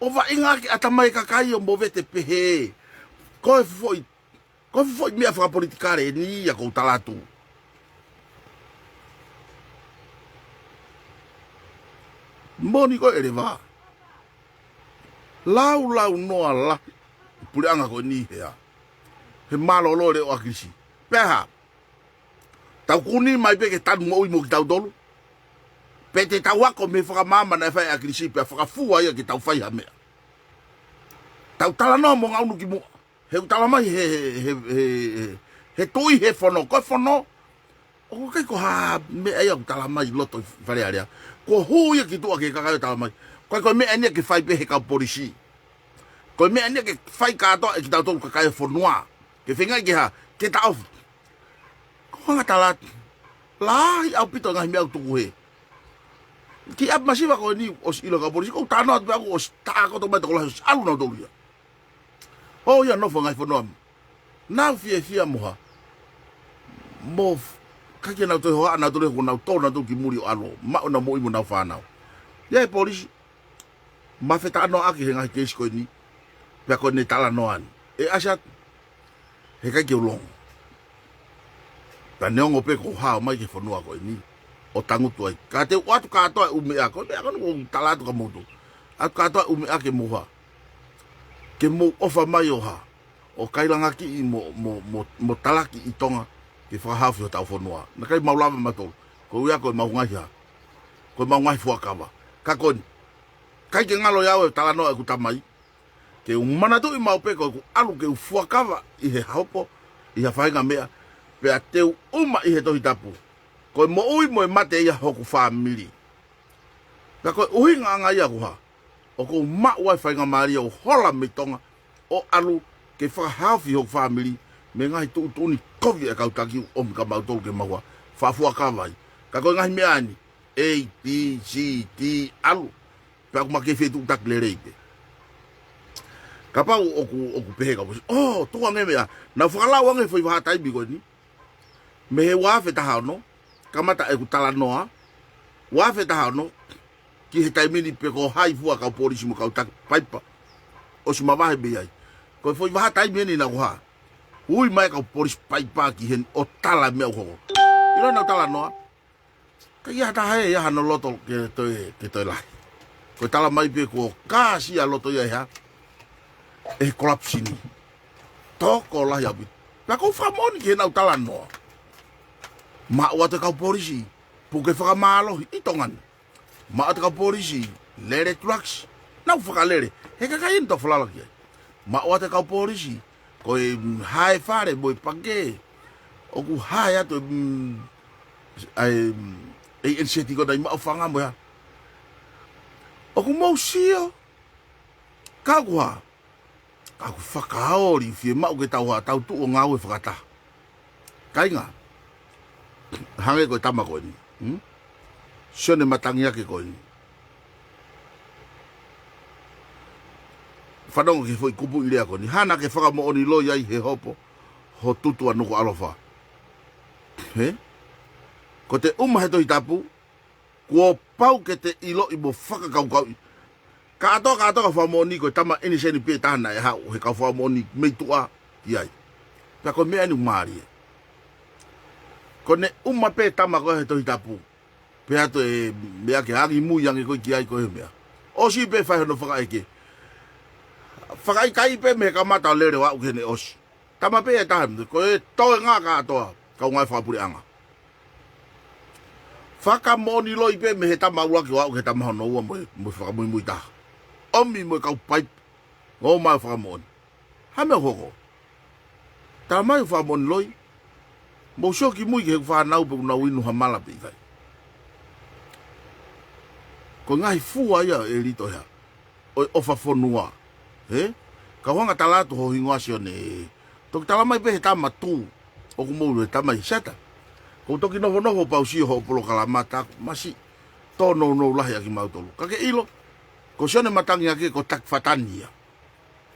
ʻO vaʻinga ʻaki ʻatamai kakai ʻo movete pehē. Ko e foʻi, ko e foʻi meʻa fakapolitikale eni ia ʻoku ou tala atu. Moʻoni ko e ʻeleva. Laulau noa lahi. Puleʻanga ko eni he hā. He mālōlō e leʻo ʻo ʻAkilisi. Pea hā. Tau kuni mai pē ke tanu moʻui mo kitautolu. Pea te tau ako mei he fakamaama naʻe fai ʻe ʻAkilisi pea fakafua ia ke tau fai ha meʻa. Tau talanoa mo ngaunu ki muʻa. He ʻoku tala mai he, he, he, he, he, he tuʻi he fono. Ko e fono. ʻOku ʻikai ko ha meʻa ia ʻoku tala mai loto ʻi Fale Alea. Ko e hū ia ki tuʻa ki he kakai ʻo tala mai. Ko e, ko e meʻa eni ia ke fai pē he kau polisi. Ko e meʻa eni ia ke fai kātoa ʻe kitautolu kakai e fonua. Ke feinga ke hā, ke taʻofi. Ko e hanga tala atu. Lahi ʻaupito ngaahi meʻa ʻoku tuku he. Ki ʻapi masiva ko eni ʻosi ʻilo kau polisi, ʻoku ou talanoa atu pē ʻaku ʻosi taʻakoto mai tokolahi ʻosi ʻalu nautolu ia. ʻO ia nofo ngaahi fonua. Nau fiefia mo ha. Mo f-, ʻikai ke nau toe hohaʻa nautolu he ko nau tō nautolu ki muli ʻo ʻalu, maʻu ʻenau moʻui mo ʻenau fānau. ʻI ai e polisi, ma fetalanoaʻaki he ngaahi keisi ko eni, pea ko ʻene talanoa ni. ʻE ʻasi atu, he ʻikai ke u longo. Pea neongo pē ko e hao mai ki he fonua ko eni, ʻo tangutu ai. Ka te u ʻoatu kātoa e ʻū meʻa ko, meʻa ko eni ʻoku ou tala atu kia moutolu. ʻOatu kātoa e ʻū meʻa ke mou hā. Ke mou ʻofa mai ʻo hā. ʻO kailangakiʻi mo, mo, mo, mo talaki ʻi Tonga ke fakahaofi hotau fonua. Naʻe ʻikai mau lava mautolu. Ko ia ko ʻemau ngaahi hā. Ko ʻemau ngaahi fuakava. Ka ko eni. ʻIkai ke ngalo ʻiate au e talanoa ʻeku tamai. Ke u manatuʻi maʻu pē ko ʻeku ʻalu ke u fuakava ʻi he hopo, ʻi ha faʻahinga meʻa, pea te u ʻuma ʻi he Tohi Tapu. Ko e moʻui mo e mate ia hoku fāmili. Pea ko e ʻuhinga ange ia ʻoku hā. ʻOku ou maʻu ai e faingamālie ʻo hola mei Tonga, ʻo ʻalu ke fakahaofi hoku fāmili, mei he ngaahi tuʻutuʻuni kovi ʻa e kau taki ʻoku ʻomi kia mautolu ke mau hā. Fakafuakava ai. Ka ko e ngaahi meʻa ni, A, B, C, D, ʻalu. Pea ʻoku ma kei fetuʻutaki lelei pē. Kapau ʻoku, ʻoku pehē kau polisi. ʻŌ, tuku ange meʻa. Nau fakalau ange foʻi vahaʻa taimi ko eni. Mei he ua afe taha ono, kamata ʻeku talanoa. Ua afe taha ono, ki he taimi ni pē ko hai fua kau polisi mo kau taki paipa. ʻOsi mavahe mei ai. Ko e foʻi vahaʻa taimi eni naʻa ku hā. Ui mai kau polisi paipa ki heni ʻo tala meʻa ʻoku hoko. ʻIlo ʻenau talanoa. ʻIkai ha taha ʻe ʻi ai hano loto ke toe, ke toe lahi. Ko e tala mai pē kuo kāsia loto ia ʻe hā. ʻE he corruption. Tokolahi ʻaupito. Pea ʻoku ou fakamoʻoni ki heʻenau talanoa. Maʻu atu e kau polisi. Puke fakamālohi ʻi Tonga ni. Maʻu atu e kau polisi. Lele drugs. Nau fakalele. He ʻikai ke ʻi ai ha tō falala ki ai. Maʻu atu e kau polisi. Ko e, mm, hae fale mo e pangikē. ʻOku hae atu e, mm, ʻa e, mm, ʻe ʻi ʻeni seti ko ena ʻi Maʻufanga mo e hā. ʻOku mou sio. Ka ʻoku hā. Ka ʻoku fakaoli fiemaʻu ke tau hā, tau tuʻu ʻo ngāue fakataha. Kāinga. Hangē ko e tama ko eni. Hmm? Sione Matangiake ko eni. Fanongo ki he foʻi kupuʻi lea ko eni. Hā naʻa ke fakamoʻoni loi ai he hopo ho tutu ʻa Nukuʻalofa. He? Ko e ʻuma he Tohi Tapu, kuo pau ke te ʻiloʻi mo fakakaukauʻi. Kātoa, kātoa kau fakamoʻoni ko e tama ʻiniseni pē taha naʻe haʻu he kau fakamoʻoni mei tuʻa ki ai. Pea ko e meʻa eni ʻoku mālie. Ko ʻene ʻuma pē tama ko ē he Tohi Tapu. Pea toe meʻa ke angimui ange ko ē ki ai ko e meʻa. ʻOsi pē fai hono fakaʻeke. Fakaʻikaiʻi pē mei he kamata ʻo lele ʻo aʻu ki heʻene ʻosi. Tama pē ʻe taha, ko e toenga kātoa, kau ngāue fakapuleʻanga. Fakamoʻoni loi pē mei he tama ʻuluaki ʻo aʻu ki he tama hono ua mo e, mo e fakamuimui taha. ʻOmi mo e kau paipa, ʻo maʻu e fakamoʻoni. Hā e meʻa ʻoku hoko. Tala mai ʻoku fakamoʻoni loi. Mou sio ki mui ki heʻeku fānau pe ʻoku nau inu ha mala pe ʻikai. Ko e ngaahi fua ia ʻe lito ia. ʻO e ʻofa fonua. He? Kau hanga tala atu ho hingoa Sione. Toki tala mai pē he tama tu. ʻOku mou he tama ʻi Seta. Ko u toki nofonofo pau sio hoʻo polokalama taku masi. Tō nounou lahi ʻaki mautolu. Ka ke ʻilo. Ko Sione Matangiake ko e taki fatani ia.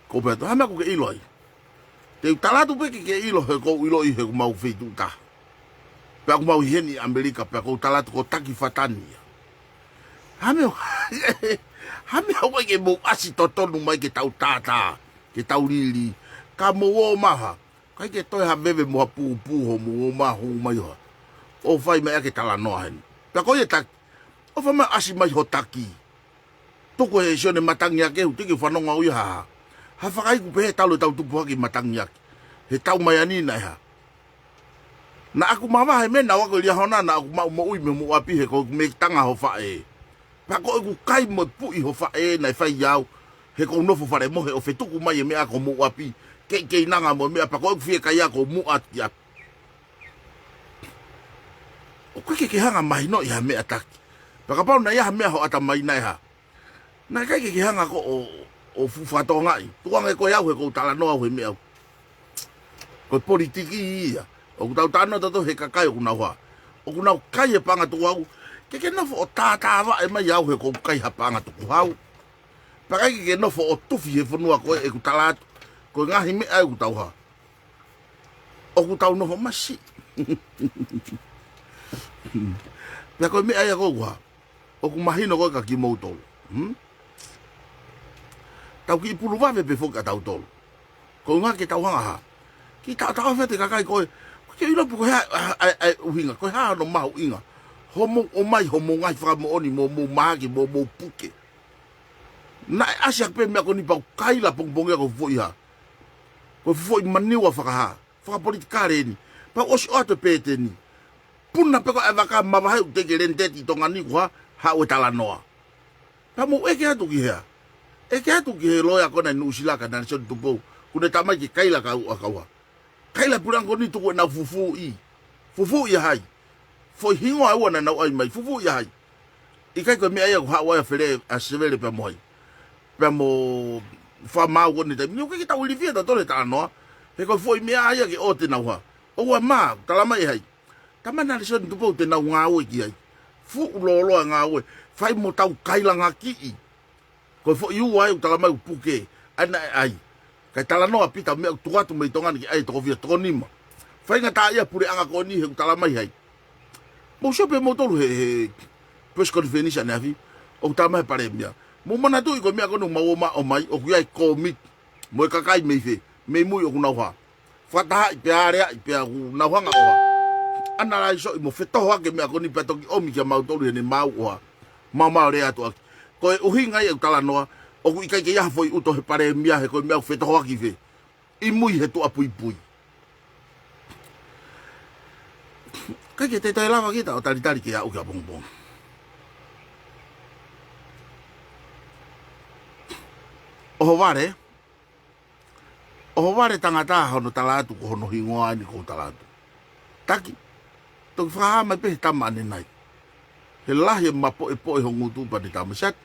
Ko u pehē atu, hā e meʻa ʻoku ke ʻilo ai. Te u tala atu pē ke ke ʻilo he ʻoku ou ʻiloʻi he ʻoku mau feituʻu taha. Pea ʻoku mau ʻi heni ʻAmelika, pea ʻoku ou tala atu ko e taki fatani ia. Hā e meʻa, hā e meʻa ʻoku ʻai ke mou ʻasi totonu mai ke tau tātā, ke tau lili, ka mou ō mai hā. ʻIkai ke toe ha veve mo ha pūpū hoʻomou ō mai hū mai hā. ʻO fai mai ʻa e talanoa heni. Pea ko ia taki, ʻofa mai ʻasi mai ho taki. Tuku he Sione Matangiake ʻoku teʻeki fanongo au ia hā. Ha fakaiku pē he talu ʻetau tupu hake Matangiake. He tau mai ani naʻe hā. Naʻa ku mavahe mei he ʻaho ko ia hona naʻa ku maʻu moʻui mei homou ʻapi he ko e meʻa tanga ho faʻē. Pea ko ʻeku kai mo e puʻi ho faʻē naʻe fai au. He ko u nofo fale mohe ʻo fetuku mai e meʻa ko homou ʻapi. Kei keinanga mo e meʻa pea ko ʻeku fiekaia ko u muʻa atu ki ʻapi. ʻOku ʻikai ke ke hanga mahinoʻi ha meʻa taki. Pea kapau naʻe ʻi ai ha meʻa ho ʻatamai naʻe hā. Naʻe ʻikai ke ke hanga ko ʻo, ʻo fuʻu fakatokangaʻi. Tuku ange ko e au he ko u talanoa au he meʻa au. Ko e politiki ia. ʻOku tau talanoa tautolu he kakai ʻoku nau hā. ʻOku nau kai e paʻanga tukuhau. Ke ke nofo ʻo tātāvaʻe mai au he ko u kai ha paʻanga tukuhau. Pea ʻikai ke ke nofo ʻo tufi he fonua ko ē ʻeku tala atu. Ko e ngaahi meʻa ʻoku tau hā. ʻoku tau nofo masiʻi. Pea ko e meʻa ia ko ē ʻoku hā, ʻoku mahino ko ē kia kimoutolu. Hmm? Tau kiʻi pulu vave pē foki ʻa tautolu. Ko e ʻuhinga ke tau hanga hā, kiʻi taʻotaʻofi atu e kakai ko ē, ko e ke ʻilo pe ko e hā, ʻa, ʻa, ʻa e ʻuhinga, ko e hā hono mahuʻinga hoʻomou ʻomai hoʻomou ngaahi fakamoʻoni mo hoʻomou mahaki mo hoʻomou puke. Naʻe ʻasi hake pē meʻa ko eni pea u kaila pongipongi ia ko e foʻi hā, ko e foʻi maniua fakahā, fakapolitikale eni. Pea u ʻosi ʻoatu e pēteni. Puna pē ko e ʻavaka mavahe ʻoku teʻeki ke leniteti ʻi Tonga ni, ko e hā, haʻu e talanoa. Pea mou ʻeke atu ki hea? ʻEke atu ki he loea ko ena ʻi Nuʻusila kia Nalesoni Tupou, ʻoku ne talamai ke kaila kau ʻa kau hā. Kaila puleʻanga ko eni, tuku ʻenau fufuuʻi. Fufuuʻi ʻa hai? Foʻi hingoa ʻe ua naʻa nau ʻai mai, fufuuʻi ʻa hai? ʻIkai ko e meʻa ia ʻoku haʻu ai ʻa Fele, ʻa Sevele pea mo hai, pea mo Fakamaau ko eni he taimi ni? ʻOku ʻikai ke tau ilifia tautolu he talanoa. He ko e foʻi meʻa ia ke ʻoua te nau hā. ʻOua, mā, talamai ʻe hai? Talamai ʻe Nalesoni Tupou te nau ngāue ki ai. Fuʻu lōloa ngāue. Fai mo tau kailangakiʻi. Ko e foʻi ua ia ʻoku talamai ʻoku puke, ʻa ia naʻe ʻai. Kae talanoa Pita meʻa ʻoku tuku atu mei Tonga ni ke ʻai e toko fiha, toko nima. Faingataʻaʻia puleʻanga ko eni he ʻoku talamai ʻe hai? Mou sio pē moutolu he, he press conference ʻaneafi, ʻoku talamai ʻe he palēmia. Mou manatuʻi ko e meʻa ko eni ʻoku mau ō mai, ʻoku ʻi ai e kōmiti mo e kakai mei fē, mei mui ʻoku nau hā, fakatahaʻi pea aleaʻi pea ʻoku nau hanga ʻo hā, ʻanalaisoʻi mo fetohoaki e meʻa ko eni pea toki ʻomi kia mautolu heʻene maau ʻo hā, maumau lea atu ʻaki. Ko e ʻuhinga ia ʻeku talanoa, ʻoku ʻikai ke ʻi ai ha foʻi ʻuto he palēmia he ko e meʻa ʻoku fetohoaki fē, ʻi mui he tuʻapuipui. ʻIkai ke te toe lava kita ʻo talitali ke aʻu ki ʻapongipongi. ʻOhovale, ʻohovale tangata hono tala atu ko hono hingoa eni ʻoku ou tala atu. Taki, toki fakahā mai pē he tama ʻanenai. He lahi e mapoʻepoʻe ho ngutu pea ne tama siat.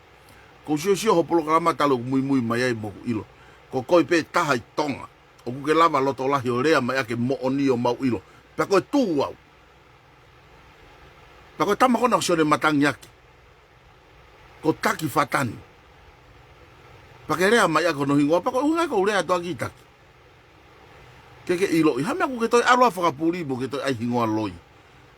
Ko u siosio ho polokalama talu ʻeku muimui mai ai mo ʻeku ʻilo, ko koe pē taha ʻi Tonga ʻoku ke lava loto lahi ʻo lea mai ʻaki e moʻoni ʻo mau ʻilo. Pea ko e tū au. Pea ko e tama ko ena ʻoku Sione Matangi ʻaki, ko Taki Fatani. Pea ke lea mai ʻaki hono hingoa, pea ko e ʻuhinga ia ʻoku ou lea atu ʻaki Taki, ke ke ʻiloʻi. Ha meʻa ʻoku ke toe ʻalu ʻo fakapuli mo ke toe ʻai hingoa loi.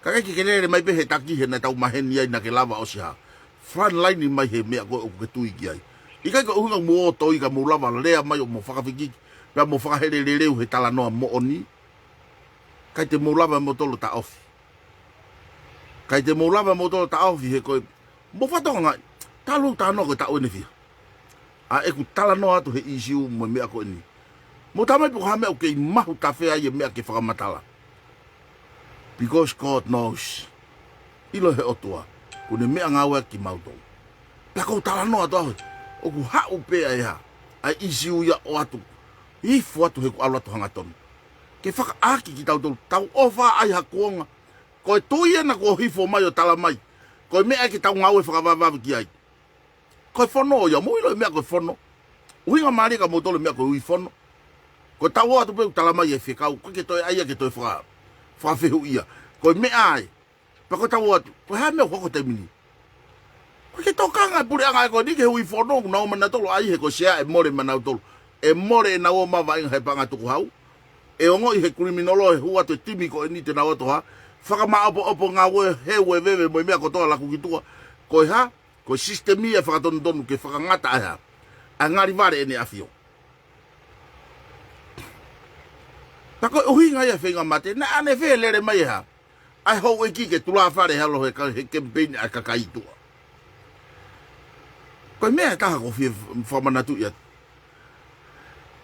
Ka ʻikai ke ke lele mai pē he Taki he naʻa tau maheni ai naʻa ke lava ʻosi hā, front line mai he meʻa ko ē ʻoku ke tui ki ai. ʻIkai ko e ʻuhinga mou ō ʻo toi ka mou lava lea mai ʻo mou fakafikiki, pea mou fakahele leleu he talanoa moʻoni. ʻIkai te mou lava moutolu ʻo taʻofi. ʻIkai te mou lava moutolu ʻo taʻofi he ko e, mou fakatokangaʻi, talu ʻeku talanoa ko e taʻu ʻeni fiha, ʻa ʻeku talanoa atu he ʻīsiu mo e meʻa ko eni. Mou talamai pe ko e hā e meʻa ʻoku kei mahu tafe ai e meʻa ke fakamatala. Because God knows. ʻIlo he ʻOtua ʻoku ne meʻangāue ʻaki kimautolu. Pea ʻoku ou talanoa atu au he ʻoku haʻu pē ʻa e hā, ʻa e ʻīsiu ia ʻo ʻoatu, hifo atu he ʻoku ʻalu atu hangatonu ke fakaʻaki kitautolu, tau ʻofa ʻai ha kuonga. Ko e tui ena kuo hifo mai ʻo talamai ko e meʻa ia ke tau ngāue fakavavevave ki ai. Ko e fono ia, mou ʻilo e meʻa ko e fono. ʻUhinga mālie kia moutolu e meʻa ko e ui fono. Ko e tau ō atu pē ʻo talamai e fekau, ʻoku ʻikai ke toe ʻai ia ke toe faka-, fakafehuʻia. Ko e meʻa ia. Pea ko e tau ō atu, ko e hā e meʻa ʻoku hoko he taimi ni? ʻOku ʻikai ke tokanga e puleʻanga ko eni ki he ui fono ʻoku nau ō mai nautolu ʻo ʻai he ko e sea ʻe mole maʻanautolu. ʻE mole ʻenau ō mai ʻo vaʻinga he paʻanga tukuhau. ʻE ongoʻi he kiliminolo ʻe hū atu e timi ko eni te nau ō atu ʻo hā, fakamāʻopoʻopo ngāue, heu e veve mo e meʻa kotoa laku ki tuʻa. Ko e hā? Ko e sisitemi ia ʻe fakatonutonu ke fakangata ʻa e hā, ʻa e ngali vale ʻEne ʻAfio. Pea ko e ʻuhinga ia e feinga mate, naʻa ne fie lele mai e hā, ʻa e houʻeiki ke tulāfale he ʻalu he ka-, he kemipeini ʻa e kakai ʻi tuʻa. Ko e meʻa ʻe taha ʻoku ou fie fakamanatuʻi atu.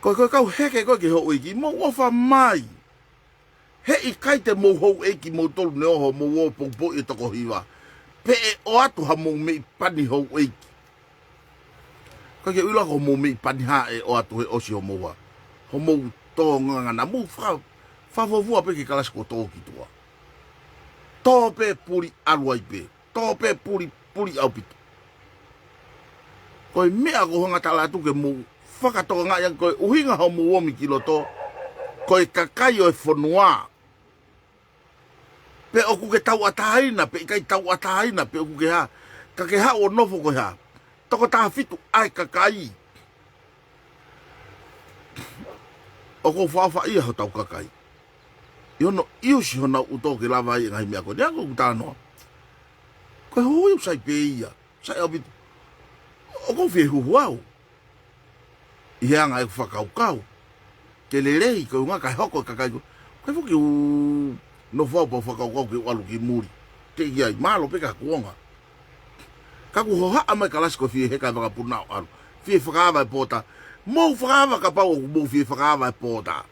Ko e, ko e kau heke ko ē ki he houʻeiki, mou ʻofa mai. He ʻikai te mou houʻeiki moutolu neongo hoʻomou ō poupouʻi e toko hiva, pe ʻe ʻoatu hamou meʻi pani houʻeiki. ʻIkai ke u ʻilo ko hoʻomou meʻi pani hā ʻe ʻoatu he ʻosi hoʻomou hā, hoʻomou tō ngangana, mou faka-, fakafuofua pē ki he kalasi kuo tō ki tuʻa. Tō pē puli ʻalu ai pē. Tō pē puli, puli ʻaupito. Ko e meʻa ʻoku ou hanga tala atu ke mou fakatokangaʻi ange ko e ʻuhinga hoʻomou ō mai ki loto, ko e kakai ʻo e fonua. Pe ʻoku ke tauʻatāina, pe ʻikai tauʻatāina, pe ʻoku ke hā, ka ke haʻu ʻo nofo ko e hā, toko taha fitu ʻa e kakai. ʻOku ou fakaʻofaʻia hotau kakai. ʻi hono ʻiusi honau ʻuto ke lava ai e ngaahi meʻa ko eni. ʻA ko ʻeku talanoa, ko e huhuʻi ʻoku sai pē ia, sai ʻaupito. ʻOku ou fie huhu au ʻi he anga ʻeku fakakaukau ke lelei, ko e ʻuhinga kae hoko e kakai ko ē. Ko e foki ʻoku ou nofo au pea u fakakaukau ke u ʻalu ki muli. Teʻeki ai, mālō pē ka kuonga. Ka ʻoku hohaʻa mai kalasi ko e fie heka e vakapuna ʻo ʻalu, fie fakaava e pōta. Mou fakaava kapau ʻoku mou fie fakaava e pōta.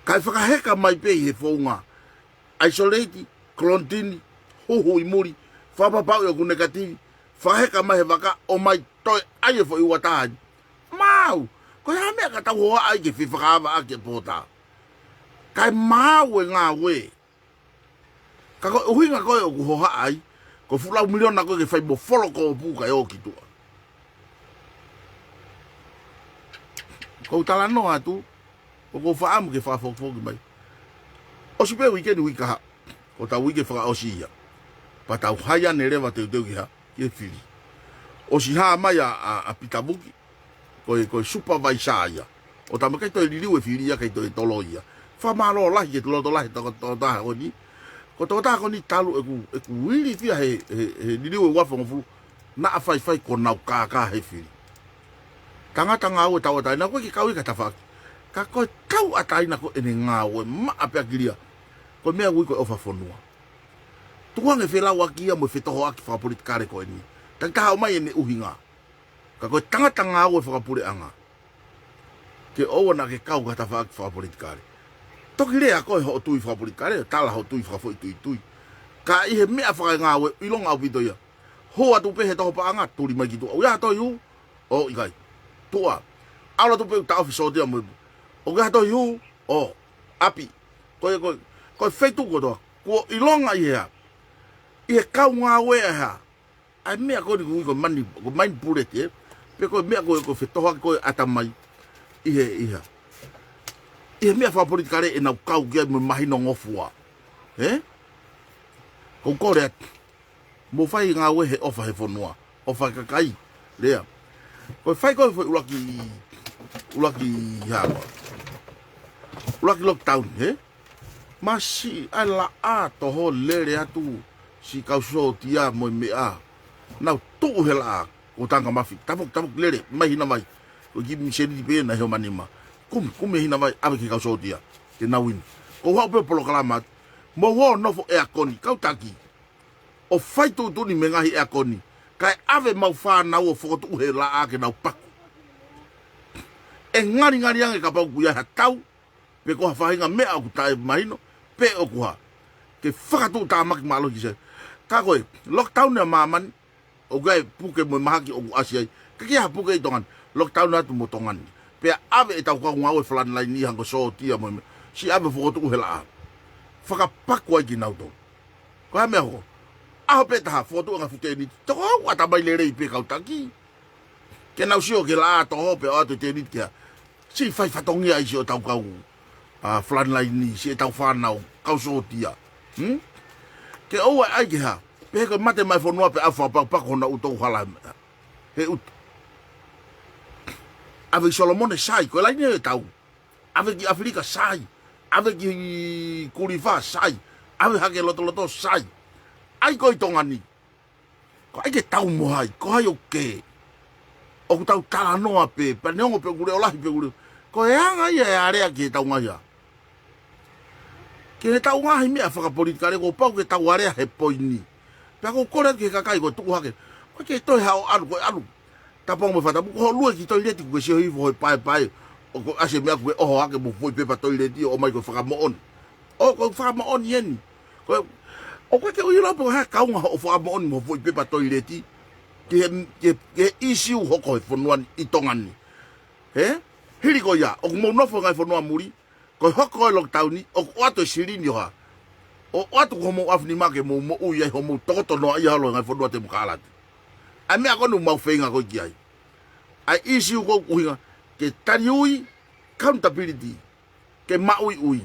Kae fakaheka mai pē ʻi he founga isolate, kolonitini, huhu ʻi muli, fakapapauʻi ʻoku nekativi, fakaheka mai he vaka ʻo mai toe ʻai e foʻi uata ai. Maau, ko e hā e meʻa ka tau hohaʻa ai ke fie fakaava ʻaki e pōta? Kae maau e ngāue. Ka ko e ʻuhinga ko ē ʻoku hohaʻa ai, ko e fuʻu lau miliona ko ē ke fai mo folo kōpū kae ō ki tuʻa. Ko u talanoa atu, ʻoku ou fakaʻamu ke fakafokifoki mai. ʻOsi pē uike ni, uike kahaʻu, ko hotau uike fakaʻosi ia. Pea tau haiane leva teuteu ki ha, ki he fili. ʻOsi hā mai ʻa, ʻa, ʻa Pita Vuki, ko e, ko e supervisor ia. ʻO tau ʻikai toe liliu e fili ia, ʻikai toe toloi ia. Fakamālō lahi ki he loto lahi e tokotaha ko eni. Ko e tokotaha ko eni talu ʻeku, ʻeku ilifia he, he, he liliu e uafu hongofulu, naʻa faifai ko honau kākā he fili. Tangata ngāue tauʻatāina, ʻoku ʻikai ke kau ia ki ha tafaʻaki. Ka ko e tauʻatāina ko ʻene ngāue, maʻa pea kilia. Ko e meʻa ʻoku ui ko e ʻofa fonua. Tukuange felauʻaki ia mo e fetohoaki fakapolitikale ko eni. Takitaha ʻomai ʻene ʻuhinga. Ka ko e tangata ngāue fakapuleʻanga, ke ʻoua naʻa ke kau ki ha tafaʻaki fakapolitikale. Toki lea koe hoʻo tui fakapolitikale, tala hoʻo tui fakafoʻituitui. Ka ʻi he meʻa fakangāue, ʻilonga ʻaupito ia. Hū atu pē he toho paʻanga, tuli mai ki tuʻa. ʻOku ʻi ai ha tohi hū? ʻO ʻikai. Tuʻa. ʻAlu atu pē ʻo taʻofi sōtia mo e, ʻoku ʻi ai ha tohi hū? ʻO. ʻApi. Ko e, ko e, ko e feituʻu kotoa. Kuo ʻilonga ʻi he hā? ʻI he kau ngāue ʻa e hā? ʻA e meʻa ko eni ʻoku ui ko e mani, ko e manipulate, ē? Pe ko e meʻa ko e, ko e fetohoaki ko ē ʻatamai. ʻI he, ʻi he hā? ʻI he meʻa fakapolitikale ʻenau kau ki ai mo e mahinongofua. Ē? ʻOku ou kole atu, mou fai ngāue he ʻofa he fonua, ʻofa he kakai. Lea. Ko e fai ko ē foʻi ʻuluaki, ʻuluaki hā koā? ʻUluaki lockdown, ē? Masiʻi ʻa e laʻā toho lele atu, siʻi kau sōtia mo e meʻa. Nau tuʻu he laʻā, ko Tangamafi. Tafoki, tafoki lele, mai Hinavai. Ko e kiʻi sēniti pē ia naʻe ʻi homa nima. Kumi, kumi e Hinavai, ʻave ki he kau sōtia. Ke nau inu. Ko u haʻu pē ʻo polokalama atu. Mou ō ʻo nofo ʻeakoni, kau taki. ʻO fai tuʻutuʻuni mei he ngaahi ʻeakoni. Kae ʻave ʻemau fānau ʻo fokotuʻu he laʻā ke nau paku. ʻE ngalingali ange kapau ʻoku ʻi ai ha tau, pe ko ha faʻahinga meʻa ʻoku taʻemahino, pe ʻoku hā. Ke fakatuʻutāmaki mālohi ki se. Ka ko e, lockdown ʻa māmani, ʻoku ʻi ai e puke mo e mahaki ʻoku ʻasi ai. Ka ʻikai ha puke ʻi Tonga ni, lockdown atu mo Tonga ni. Pea ʻave ʻetau kau ngāue frontline ʻi he hangē ko e sōtia mo e meʻa. Siʻi ʻave fokotuʻu he laʻā. Fakapaku ai kinautolu. Ko e hā e meʻa hoko? ʻAho pē taha, fokotuʻu e ngaahi fuʻu tēniti. Toko ua ʻatamai lelei pē kau taki. Ke nau sio ki he laʻā toho pea ʻoatu e tēniti ki ai. Siʻi fai fatongia ʻi siʻotau kau, ʻa, frontline ni, siʻetau fānau, kau sōtia. Hmm? Ke ʻoua ʻe ʻai ke hā? Pehē ko e mate mai e fonua pea ʻave fakapakupaku honau ʻuto ʻoku hala he meʻa. He ʻuto. ʻAve ki Solomone sai, ko e laine ʻo e tau. ʻAve ki ʻAfilika sai. ʻAve ki Kulifa sai. ʻAve hake lotoloto sai. ʻAi ko ē ʻi Tonga ni. Ko hai ke tau mo hai, ko hai ʻoku kē. ʻOku tau talanoa pē, pea neongo pe ʻoku leʻo lahi pe ʻoku leʻo. Ko e anga ia e alea ki heʻetau ngaahi hā. Ki heʻetau ngaahi meʻa fakapolitikale, kuo pau ke tau alea he poini. Pea ʻoku ou kole atu ki he kakai ko e tuʻu hake. ʻOku ʻikai ke toe haʻu ʻo ʻalu, ko e ʻalu. Tapu ange mo e fakatapu, ko hoʻo lue ki he toileti kuo ke sio hifo he paepae. ʻOku ʻasi e meʻa kuo ke ʻoho hake mo e foʻi pepa toileti ʻo ʻomai ko e fakamoʻoni. ʻO, ko e fakamoʻoni eni. Ko e, ʻoku ʻikai ke u ʻilo pe ko e hā e kaunga hoʻo fakamoʻoni mo e foʻi pepa toileti. Ki he, ki he, ki he ʻīsiu hoko he fonua ni ʻi Tonga ni. Hē? Hili ko ia, ʻoku mou nofo he ngaahi fonua muli, ko e hoko e lockdown ni, ʻoku ʻoatu e silini ʻo hā. ʻO ʻoatu ko homou ʻaofinima ke mou moʻui ai hoʻomou tokoto noaʻia holo he ngaahi fonua temokalati. ʻA e meʻa ko eni ʻoku mau feinga ko ē ki ai. ʻA e ʻīsiu ko ē ʻoku ʻuhinga, ke taliui, accountability. Ke maʻuiʻui.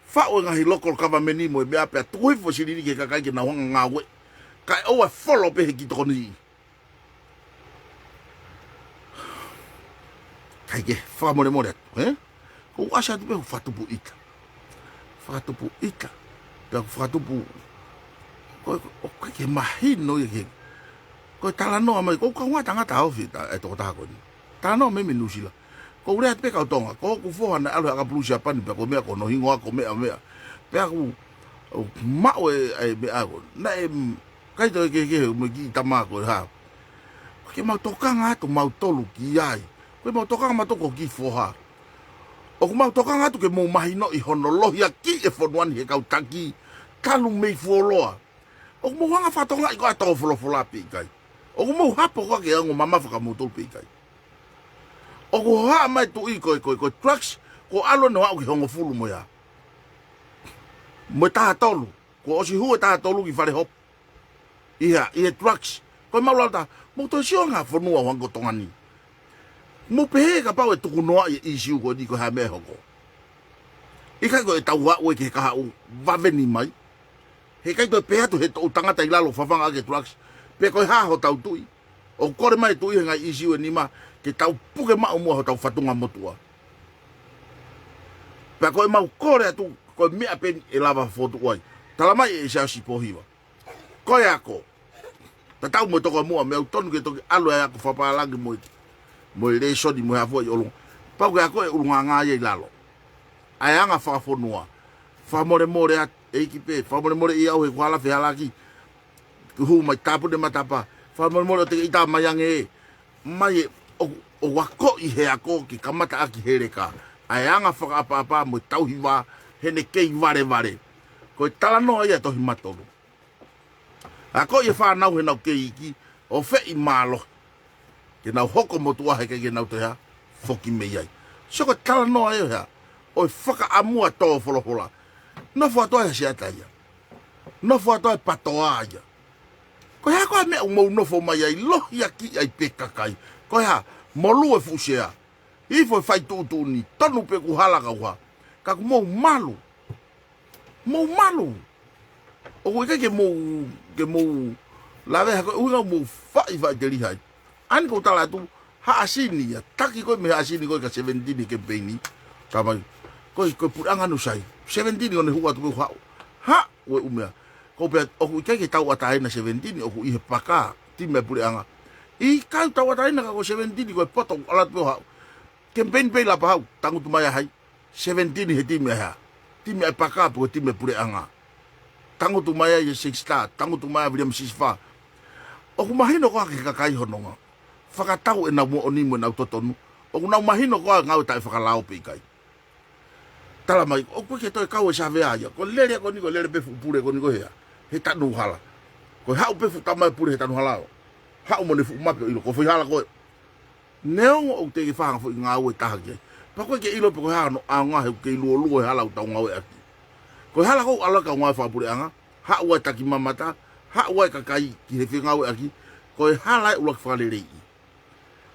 Faʻu e ngaahi local government mo e meʻa pea tuku hifo e silini ki he kakai ke nau hanga ʻo ngāue. Kae ʻoua ʻe folo pē he kiʻi tokoni. ʻIkai ke fakamolemole atu, ē? Ko u ʻasi atu pē ʻo fakatupu ʻita. fakatupu ʻita. Pea ʻoku fakatupu, ko e, ʻoku ʻikai ke mahino ia ke, ko e talanoa mai, ko e kaungā tangata ofi ʻa e tokotaha ko eni. Talanoa mai mei Nuʻusila. Ko e lea atu pē kau Tonga, ko hoku foha naʻe ʻalu he ʻakapulu Siapani, pea ko e meʻa ko hono hingoa, ko e meʻa, meʻa. Pea ʻoku, ʻoku maʻu e, e meʻa ko ē. Naʻe, mm, ʻikai toe kehekehe, mo e kiʻi tama ko e hā. Ko e ke mau tokanga atu mautolu ki ai. Ko e mau tokanga mautolu ko e kiʻi foha. ʻOku mau tokanga atu ke mou mahinoʻi hono lohiakiʻi e fonua ni he kau taki, talu mei fuoloa. ʻOku mou hanga fakatokangaʻi ko e tō folofola pe ʻikai. ʻOku mou hapo ko e ke ongo mamafa ka moutolu pe ʻikai. ʻOku hohaʻa mai tuʻi ko e, ko e, ko e drugs, ko e ʻalu ʻene ʻaʻu ki he hongofulu mo ia. Mo e taha tolu, ko e ʻosi hū e taha tolu ki fale hopo. ʻI he, ʻi he drugs. Ko e mau lau ta, mou toe sio ange ha fonua ʻo hangē ko Tonga ni. Mou pehē kapau ʻe tuku noa ʻi he ʻīsiu ko eni ko e hā e meʻa ʻe hoko. ʻIkai ko e tau aʻu ē ki he kahaʻu vave ni mai. He ʻikai toe pehē atu he toʻu tangata ʻi lalo fafanga ʻaki e drugs. Pe ko e hā hotau tuʻi. ʻOku kole mai tuʻi he ngaahi ʻīsiu ʻe nima, ke tau puke maʻu muʻa hotau fatunga motuʻa. Pea ko e mau kole atu, ko e meʻa pē eni ʻe lava fotu ai. Tala mai ʻe Siaosi Pōhiva. Ko e ako. Tatau mo e toko muʻa, meʻa ʻoku tonu ke toki ʻalu e ako fakapālangi mo e, mo e lēsoni mo e hā fua ʻi ʻolunga. Pau ke ako e ʻulungaanga ia ʻi lalo. ʻA e anga fakafonua. Fakamolemole atu, ʻEiki pē, fakamolemole ʻiate au he kuo hala fehalaki. Ke hū mai tāpuni e matapā. Fakamolemole ʻo te ke ʻita mai ange ē. Mai ē, ʻo, ʻo akoʻi he ako ke kamata ʻaki he leka. ʻA e anga fakaʻapaʻapa mo e tauhi vā, heʻene kei valevale. Ko e talanoa ia ʻa e tohi Matolu. Akoʻi e fānau heʻenau kei iiki, ʻo feʻi mālohi. Ke nau hoko motuʻa he ʻikai ke nau toe hā, foki mei ai. Sio ko e talanoa ia ʻo e hā, ʻo e fakaʻamua tō folofola. Nofo atu ai ha seata ia. Nofo atu ai e patoa ia. Ko e hā ko e meʻa ʻoku mou nofo mai ai, lohiakiʻi ai pē kakai. Ko e hā, molū e fuʻu sea. Hifo e fai tuʻutuʻuni, tonu pē ʻoku hala kau hā. Ka ʻoku mou malu. Mou malu. ʻOku ʻikai ke mou, ke mou lave ha ko e ʻuhinga mou faʻifaʻiteliha ai. ʻA eni ʻoku ou tala atu, Haʻasini ia, taki ko ē mei Haʻasini ko ē ka seventeen he kemipeini. Tala mai, ko e, ko e puleʻanga ʻoku sai. Seventeen ʻoku ne hū atu pē ʻo haʻu. Haʻu e ʻū meʻa. Ko e pea, ʻoku ʻikai ke tauʻatāina seventeen, ʻoku ʻi he paka, timi ʻa e puleʻanga. ʻIkai tauʻatāina ka ko e seventeen ko e poto, ʻalu atu pē ʻo haʻu. Kemipeini pē ʻi Lapahau, tangutu mai ʻa hai. Seventeen he timi ʻa e hā. Timi ʻa e paka pe ko e timi ʻa e puleʻanga. Tangutu mai ai ʻa Sexta, tangutu mai ʻa William Sisifa. ʻOku mahino koā ki he kakai hononga. Fakatau ʻenau moʻoni mo ʻenau totonu. ʻOku nau mahino koā ngāue taʻefakalao pe ʻikai. Tala mai, ʻoku ʻikai ke toe kau e savea ia. Ko e lele ko eni, ko e lele pē fuʻu pule ko eni ko e hā. He tanu hala. Ko e haʻu pē fuʻu tama e pule he tanu hala ʻo haʻu mo ʻene fuʻu mape ʻo ʻilo. Ko e foʻi hala ko ē. Neongo ʻoku teʻeki ke fai ha foʻi ngāue ʻe taha ki ai. Pea ko e ke ʻilo pe ko e hā hono ʻaonga he ʻoku kei luoluo e hala ʻoku tau ngāueʻaki. Ko e hala ʻoku ʻalu ai e kau ngāue fakapuleʻanga, haʻu ai e taki mamata, haʻu ai e kakai ki he fengāueʻaki, ko e hala ē ʻuluaki fakaleleiʻi.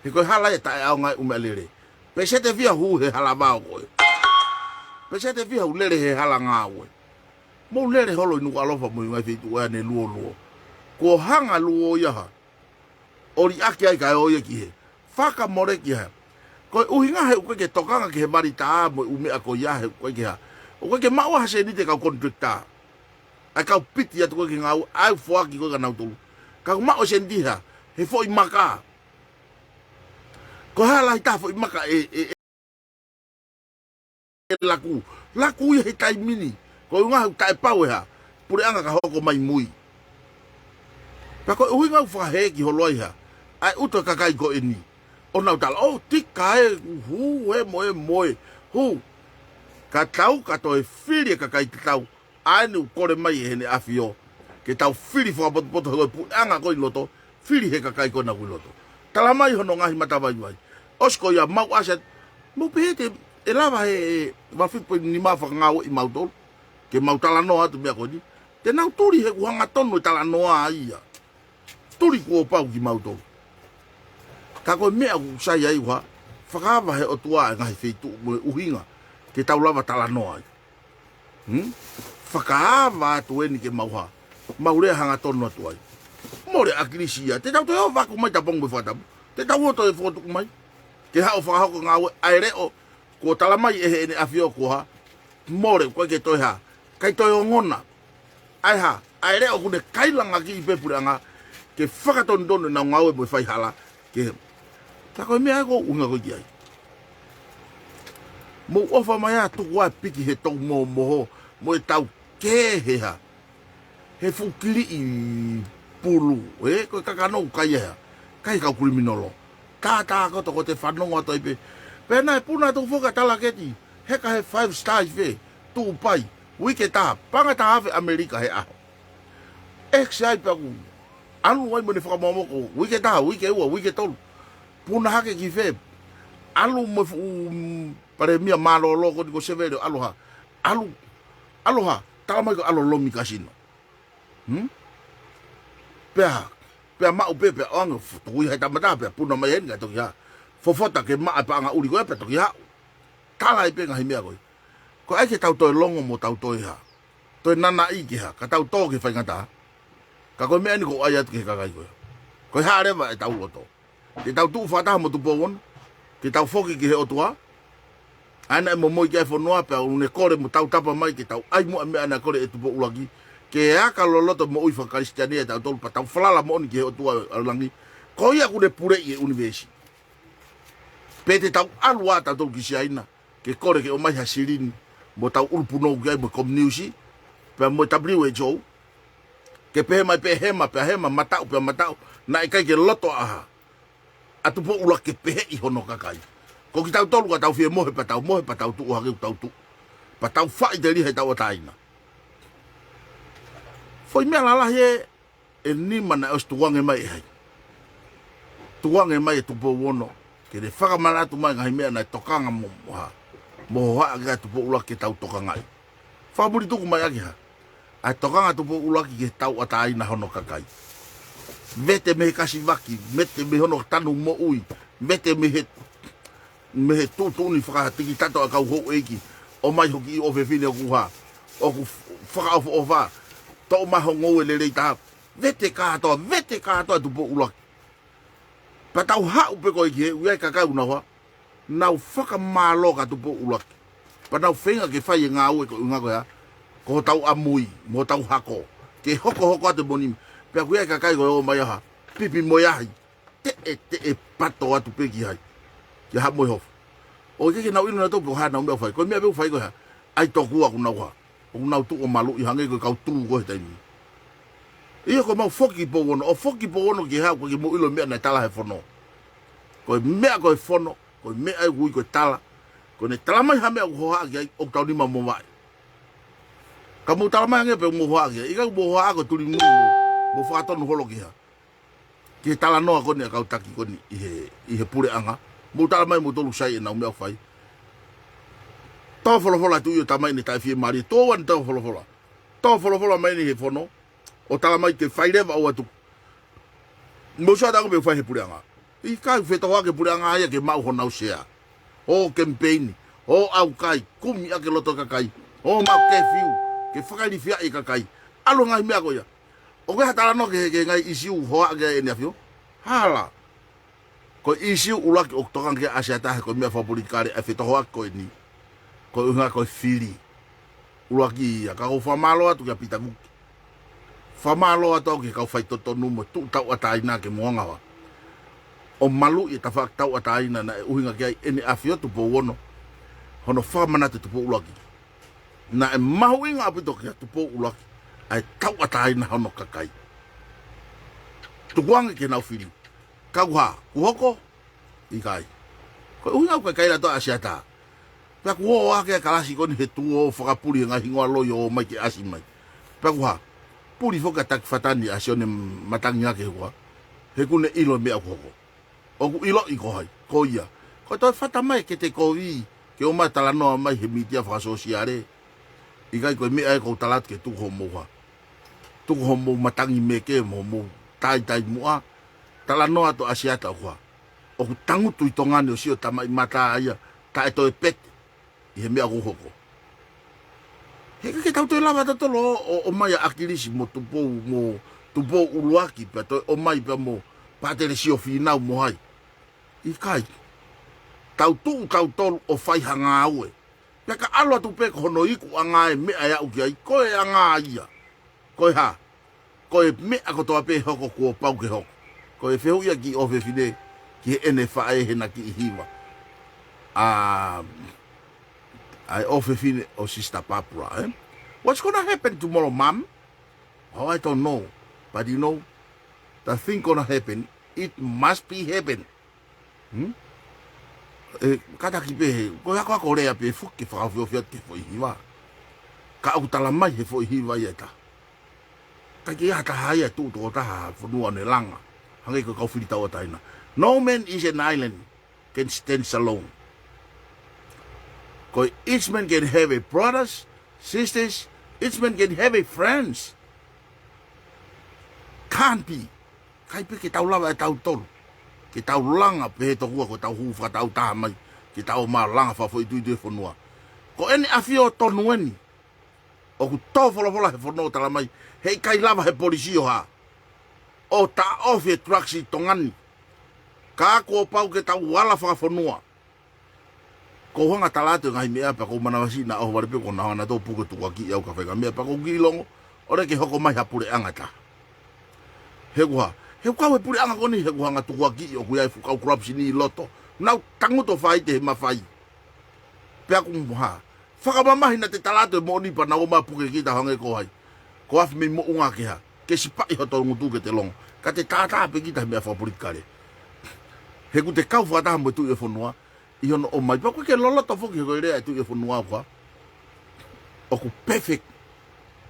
He ko e hala ē taʻeʻaonga e ʻū meʻalele. Pēseti fiha hū he hala vao ko ē. Pēseti fiha ʻoku lele he hala ngāue. Mou lele holo ʻi Nukuʻalofa mo e ngaahi feituʻu ʻoku ne luoluo. Kuo hanga luo ia ha. ʻO liʻaki ai kae ō ia ki he. Fakamoleki ha. Ko e ʻuhinga he ʻoku ʻikai ke tokanga ki he vali tā mo e ʻū meʻa ko ia he ʻoku ʻikai ke hā. ʻOku ʻikai ke maʻu ha sēniti e kau contractor. ʻA e kau piti atu ko ē ki he ngāue, ʻa e foaki ko ē kia nautolu. Ka ʻoku maʻu e sēniti hā, he foʻi maka. Ko e hā lahi taha foʻi maka ʻe, ʻe, ʻe laku. Laku ia he taimi ni. Ko e ʻuhinga he ʻoku taʻepau e hā, puleʻanga ka hoko mai mui. Pea ko e ʻuhinga ʻoku fakahēʻi holo ai hā, ʻa e ʻuto e kakai ko eni. ʻO nau tala, ʻo tika e, hū, e moe, moe, hū. Ka tau, ka toe fili e kakai tatau. ʻA eni ʻoku kole mai ʻe Heʻene ʻAfio. Ke tau fili fakapotopoto he ko e puleʻanga ko ē ʻi loto, fili he kakai ko ena ʻoku ʻi loto. Tala mai hono ngaahi matavaivai. ʻOsi ko ia mau ʻasi atu, mou pehē te, ʻe lava he, ʻe valu fitu poini nima fakangāueʻi mautolu. Ke mau talanoa atu meʻa ko eni. Te nau tuli he ʻoku hangatonu e talanoa ia. Tuli kuo pau kimautolu. Ka ko e meʻa ʻoku sai ai ʻoku hā, fakaava he ʻOtua e ngaahi feituʻu mo e ʻuhinga. Ke tau lava talanoa ai. Hmm? Fakaava atu eni ke mau hā. Mau lea hangatonu atu ai. Mole ʻa ʻAkilisi ia. Te tau toe ō ʻo vaku mai Tapongi mo e fakatapu. Te tau ō toe fokotuʻu mai. Ke haʻu ʻo fakahoko e ngāue ʻa e leʻo. Kuo tala mai ʻe Heʻene ʻAfio kuo hā. mole, ʻoku ʻikai ke toe hā, ʻikai toe ongona. ʻA e hā, ʻa e leʻo ʻoku ne kailangaki ʻi he puleʻanga ke fakatonutonu ʻenau ngāue mo e faihala. Ke, tā ko e meʻa ē ʻoku ou ʻuhinga ko ē ki ai. Mou ʻofa mai ā tuku ā piki he tou mohomoho, mo e tau kē he hā, he fuʻu kiliʻi pulu, ē, ko e kakano ʻoku kai ʻe hā, kai kau kuliminolo. Tātā koto ko ʻete fanongo atu ai pē. Pea naʻe puna atu foki ʻa Talaketi, heka he five star ʻi fē, Tuʻupai, uike taha, paʻanga taha afe ʻAmelika he ʻaho. X ai pea ʻoku ʻalu ai mo ʻene fakamomoko, uike taha, uike ua, uike tolu. Puna hake ki fē, ʻalu mo e fuʻu, mm, palēmia mālōlō ko eni ko Sevele, ʻalu hā, ʻalu, ʻalu hā, tala mai ko e ʻalu ʻo lomi kasino. Hmm? Pea, pea maʻu pē, pea ʻoange, f-, tuku ʻi he tamata, pea puna mai heni, kae toki hā. Fofota ke maʻa e paʻanga ʻuli ko ē, pea toki hā. Tala ai pē ngaahi meʻa ko ē. Ko e ʻai ke tau toe longo mo tau toe hā, toe nanaʻi ke hā, ka tau tō ki he faingataʻa. Ka ko e meʻa eni ʻoku ou ʻai atu ki he kakai ko ē. Ko e hā leva ʻetau loto. Ke tau tuʻu fakataha mo Tupou Ono, ke tau foki ki he ʻOtua, ʻa ia naʻe momoi ki ai e fonua pea ʻoku ne kole mo tautapa mai ke tau ʻai muʻa e meʻa naʻe kole ʻe Tupou ʻUluaki, ke aka loloto moʻui fakakalisitiane ʻa tautolu pea tau falala moʻoni ki he ʻOtua ʻo langi, ko ia ʻoku ne puleʻi e ʻunivēsi. Pe te tau ʻalu ā tautolu ki Siaina, ke kole ke ʻomai ha silini, mo tau ʻulupunou ki ai mo e kominiusi, pea mo e W H O, ke pehē mai pē hema, pea hema, mataʻu, pea mataʻu, naʻe ʻikai ke loto ʻa hā, ʻa Tupou ʻUluaki ke peheʻi hono kakai. Ko kitautolu ka tau fie mohe, pea tau mohe, pea tau tuʻu hake ʻoku tau tuʻu. Pea tau faʻiteliha ʻi he tauʻatāina. Foʻi meʻa lalahi ē, ʻe nima naʻe ʻosi tukuange mai ʻe hai? Tukuange mai ʻe Tupou Ono, ke ne fakamanatu mai ngaahi meʻa naʻe tokanga mo, mo hā, mo hohaʻa ki ai ʻa Tupou ʻUluaki ke tau tokangaʻi. Fakamuli tuku mai ʻaki hā, ʻa e tokanga ʻa Tupou ʻUluaki ki he tauʻatāina hono kakai. Vete mei he kasivaki, vete mei hono tanu moʻui, vete mei he, mei he tuʻutuʻuni fakatikitato ʻa e kau houʻeiki, ʻomai hoʻo kiʻi ʻofefine ʻoku hā, ʻoku f-, fakaʻofoʻofa, toʻo mai ho ngoue lelei taha, vete kātoa, vete kātoa ʻa Tupou ʻUluaki. Pea tau haʻu pē ko ē ki he ʻū ʻai kakai ʻoku nau hā, nau fakamālō kia Tupou ʻUluaki. Pea nau feinga ke fai e ngāue ko e ʻuhinga ko e hā, ko hotau ʻamui, mo hotau hako. Ke hokohoko atu e monima. Pea ʻoku ʻi ai e kakai ko ē ʻomai ʻo hā, pipi mo e ahi. Teʻe, teʻe pato atu pē ki hai. Ki Haʻa Moheofo. ʻOku ʻikai ke nau ʻilo nautolu pe ko e hā ʻenau meʻa ʻoku fai. Ko e meʻa pē ʻoku fai ko e hā, ʻai tokua ʻoku nau hā, ʻoku nau tuʻu ʻo maluʻi hangē ko e kau tū ko ē he taimi ni. ʻIo, ko ʻemau foki Tupou Ono, ʻo foki Tupou Ono ki he hā, ʻoku ʻikai ke mou ʻilo e meʻa naʻe tala he fono. Ko e meʻa ko e fono, ko e meʻa ʻoku ui ko e tala. Ko ʻene tala mai ha meʻa ʻoku hohaʻa ki ai, ʻoku tau nima mo vaʻe. Ka mou tala mai hangē pē ʻoku mou hohaʻa ki ai, ʻikai, ʻoku mou hohaʻa ko e tuli mui mo, mo fakatonu holo ki hā, ki he talanoa ko eni ʻa e kau taki ko eni ʻi he, ʻi he puleʻanga. Mou tala mai moutolu sai ʻenau meʻa ʻoku fai. Tō folofola atu ʻio tamai ne taʻefiemālie. Tō ʻeni tō folofola. Tō folofola mai ʻeni he fono, ʻo tala mai ke fai leva ʻo atu. Mou sio atu ange pe ʻoku fai he puleʻanga. ʻIkai, fetohoaki e puleʻanga ia ke maʻu honau sea. ʻO kemipeini, ʻo ʻaukai, kumi ʻaki e loto kakai. ʻO maʻu kefiu, ke fakailifiaʻi e kakai. ʻAlu e ngaahi meʻa ko ia. ʻOku ʻi ai ha talanoa ki he, ki he ngaahi ʻīsiu ʻoku hohaʻa ki ai ʻEne ʻAfio? Hala. Ko e ʻīsiu ʻuluaki ʻoku tokanga ki ai ʻAsiata he ko e meʻa fakapolitikale ʻa e fetohoaki ko eni. Ko e ʻuhinga ko e fili. ʻUluaki ia, ka ʻoku ou fakamālō atu kia Pita Kuki. Fakamālō atu au ki he kau faitotonu mo e tuʻu tauʻatāina ke mou hanga ʻo maluʻi e tafaʻaki tauʻatāina naʻe ʻuhinga ki ai ʻEne ʻAfio Tupou Ono. Hono fakamanatu Tupou ʻUluaki. Naʻe mahuʻinga ʻaupito kia Tupou ʻUluaki ʻa e tauʻatāina hono kakai. Tukuange ke nau fili. Ka ʻoku hā, kuo hoko? ʻIkai. Ko e ʻuhinga ʻoku ʻikai ke kaila ʻa ʻAsiata. Pea kuo ō hake e kalasi ko eni he tuʻu ʻo fakapuli e ngaahi hingoa loi ʻo ō mai ke ʻasi mai. Pea ʻoku hā, puli foki ʻa Takifatani ʻa Sione Matangi hake he kuo hā, he ʻoku ne ʻilo e meʻa ʻoku hoko. ʻOku ʻiloʻi ko hai, ko ia. Ko e toe fata mai ke te kovi, ke ō mai talanoa mai he mītia fakasōsiale. ʻIkai, ko e meʻa ē ʻoku ou tala atu ke tuku hoʻomou hā, tuku hoʻomou matangi meke mo hoʻomou taitai muʻa. Talanoa atu ʻa ʻAsiata ʻoku hā, ʻoku tangutu ʻi Tonga ni ʻo sio tamaʻimata ia, taʻe toe pete ʻi he meʻa ʻoku hoko. He ʻikai ke tau toe lava tautolu ʻo, ʻo, ʻomai ʻa ʻAkilisi mo Tupou, mo Tupou ʻUluaki, pea toe ʻomai pea mo Pātele Siofīnau mo hai. ʻIkai. Tau tuʻu tautolu ʻo fai ha ngāue. Pea ka ʻalu atu pē ko hono ikuʻanga e meʻa ʻe aʻu ki ai, ko e anga ia. Ko e hā? Ko e meʻa kotoa pē hoko kuo pau ke hoko. Ko e fehuʻi ia ki ʻofefine, ki heʻene faʻē he naʻe kiʻi hiva. ʻA, ʻa e ʻofefine ʻo Sister Barbara, eh? What's gonna happen tomorrow, Mum? Oh, I don't know. But you know, the thing gonna happen, it must be happen. Hmm? E, kātaki pē he, ko e akoako lea pē foki ke fakaofiofi atu ki he foʻi hiva. Ka ʻoku tala mai he foʻi hiva ia ʻe taha. Ka ke ʻi ai ha taha ia ʻe tuʻu tokotaha ha fonua ʻo ne langa. Hangē ko e kau fili tauʻatāina. No man is an island can stand alone. Ko e each man can have a brothers, sisters, each man can have a friends. Can't be. ʻIkai pē ke tau lava ʻe tautolu ke tau langa pē he tokua ko ʻetau hū fakatautaha mai, ke tau ō mai ʻo langa fakafoʻituitui e fonua. Ko ʻEne ʻAfio tonu eni ʻoku tō folofola he fono ʻo tala mai, heʻikai lava he polisi ʻo hā, ʻo taʻofi e drugs ʻi Tonga ni. Ka kuo pau ke tau ala fakafonua. Ko u hanga tala atu e ngaahi meʻa pea ko u manavasiʻi naʻa ʻohovale pē ko ʻena hanga nautolu puke tukuakiʻi au ka fai e ngaahi meʻa pea ko u kiʻi longo, ʻoua leva ke hoko mai ha puleʻanga ʻe taha. He ʻoku hā? He ʻoku kau e puleʻanga ko eni he ʻoku hanga tukuakiʻi, ʻoku ʻi ai e fuʻu kau corruption ʻi loto. Nau tangutu ʻo faite he mafai. Pea ʻoku hā? Fakamamahi naʻa te tala atu e moʻoni pea nau ō mai ʻo puke kita hangē ko hai. Ko e afi mei moʻunga ke hā? Ke sipaʻi hoto ngutu ke te longo. Ka te tātā pē kita he meʻa fakapolitikale. He ʻoku te kau fakataha mo e tuʻi e fonua ʻi hono ʻomai. Pea ʻoku ʻikai ke loloto foki he ko e lea e tuʻi e fonua ko ē ʻoku perfect.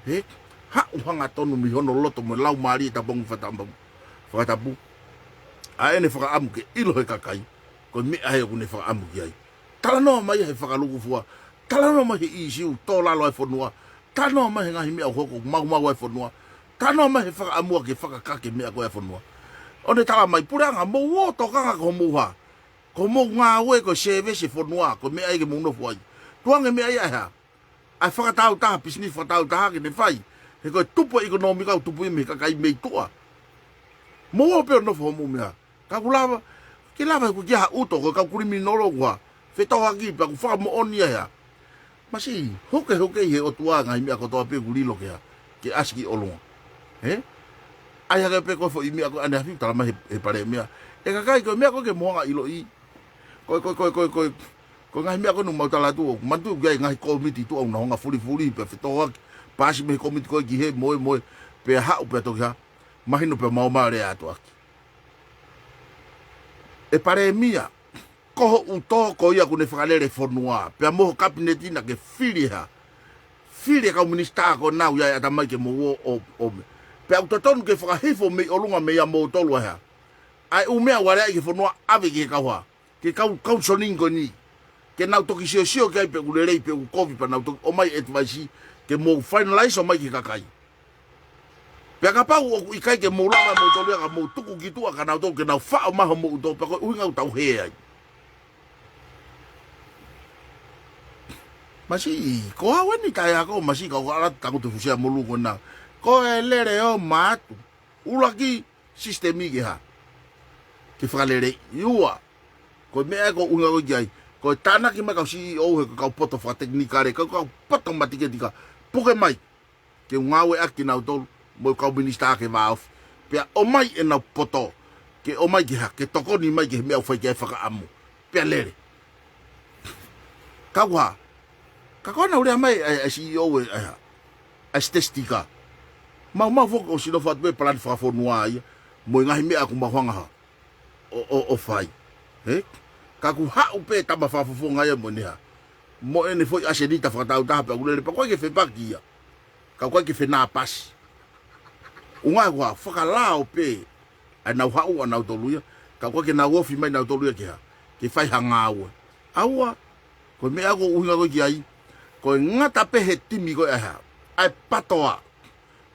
He? Haʻu hangatonu mei hono loto mo e laumālie tapu ange fakatapu. Fakatapu. ʻA ʻene fakaʻamu ke ʻilo he kakai ko e meʻa ē ʻoku ne fakaʻamu ki ai. Talanoa mai he fakalukufua. Talanoa mai he ʻīsiu tō lalo ʻa e fonua. Talanoa mai he ngaahi meʻa ʻoku hoko maumau ai e fonua. Talanoa mai he fakaʻamua ke fakakake meʻa ko ē ʻa e fonua. ʻO ne tala mai, puleʻanga, mou ō tokanga ko homou hā? Ko homou ngāue ko e sēvesi e fonua, ko e meʻa ia ke mou nofo ai. Tuku ange e meʻa ia ʻe hā? ʻA e fakatāutaha, pisinisi fakatāutaha ke ne fai. He ko e tupu e ʻekonōmika ʻoku tupu ia mei he kakai mei tuʻa. Mou ō pē ʻo nofo homou meʻa. Ka ʻoku lava, ke lava he ʻoku ʻikai ha ʻuto, ko e kau kuliminolo ʻoku hā? Fetōhaki pea ʻoku fakamoʻoni ia ʻe hā? Masiʻi, hokehoke ʻi he ʻOtua e ngaahi meʻa kotoa pē ʻoku lilo ke hā? Ke ʻasi ki ʻolunga. He? ʻAi hake pē ko e foʻi meʻa ko ē ʻaneafi ʻoku tala mai he, he palēmia. ʻE kakai ko e meʻa ko ē ke mou hanga ʻiloʻi. Ko e, ko e, ko e, ko e, ko e, ko e ngaahi meʻa ko ē naʻa mau tala atu ʻoku manatu ki ai e ngaahi kōmiti tuʻa ʻoku nau hanga fulifuli pea fetōhaki. Paasi mei he kōmiti ko ē ki hē mo e, mo e. Pea haʻu pea toki hā? Mahino pea mau ō mai ʻo lea atu ʻaki. ʻE palēmia, ko hoʻo ʻuto ko ia ʻoku ne fakalele e fonua, pea mo ho kapineti naʻa ke fili e hā? Fili e kau minisitā ko ē naʻa nau ʻi ai e ʻatamai ke mou ō, ō, ō me. Pea ʻoku totonu ke fakahifo mei ʻolunga meia moutolu ʻa e hā? ʻA e ʻū meʻa ʻoku aleaʻi ki he fonua ʻave ki he kau hā? Ki he kau, kau soning ko eni. Ke nau toki siosio ki ai pe ʻoku lelei pe ʻoku kovi pea nau toki ʻomai e advice ke mou finalize ʻo ʻomai ki he kakai. Pea kapau ʻoku ʻikai ke mou lava moutolu ia ka mou tuku ki tuʻa kia nautolu ke nau faʻo mai homou ʻuto pea ko e ʻuhinga ʻoku tau hē ai. Masiʻi, ko au eni taʻe ako, masiʻi ka ʻoku ala tangutu e fuʻu sea molu ko ena. Ko e lele ʻo mātu. ʻUluaki, sisitemi ke hā? Ke fakaleleiʻi. Ua, ko e meʻa ē ko e ʻuhinga ko ē ki ai. Ko e tānaki mai kau CEO he ko e kau poto fakatekinikale, kau, kau poto matiketika. Puke mai. Ke u ngāueʻaki kinautolu mo e kau minisitā ke vāofi. Pea ʻomai ʻenau poto ke ʻomai ke hā, ke tokoni mai ki he meʻa ʻoku fai ki ai e fakaʻamu. Pea lele. Ka ʻoku hā? Ka ko ena ʻoku lea mai ʻa e, ʻa e CEO ē, ʻa e hā? ʻA e statistika. Maumau foki ʻosi nofo atu pē palani fakafonua ia mo e ngaahi meʻa ʻoku mau hanga hā? ʻO, ʻo, ʻo fai. He? Ka ʻoku haʻu pē tama fakafofonga ia mo ʻene hā? Mo ʻene foʻi ʻasenita fakatāutaha pea ʻoku lele pea ʻoku ʻikai ke fepaki ia. Ka ʻoku ʻikai ke fenāpasi. ʻUhinga ʻoku hā? Fakalao pē ʻa ʻenau haʻu ʻanautolu ia. Ka ʻoku ʻikai ke nau ofi mai nautolu ia ke hā? Ke fai ha ngāue. ʻA ua, ko e meʻa ko e ʻuhinga ko ē ki ai. Ko e ngata pē he timi ko ē ʻa e hā? ʻA e PATOA.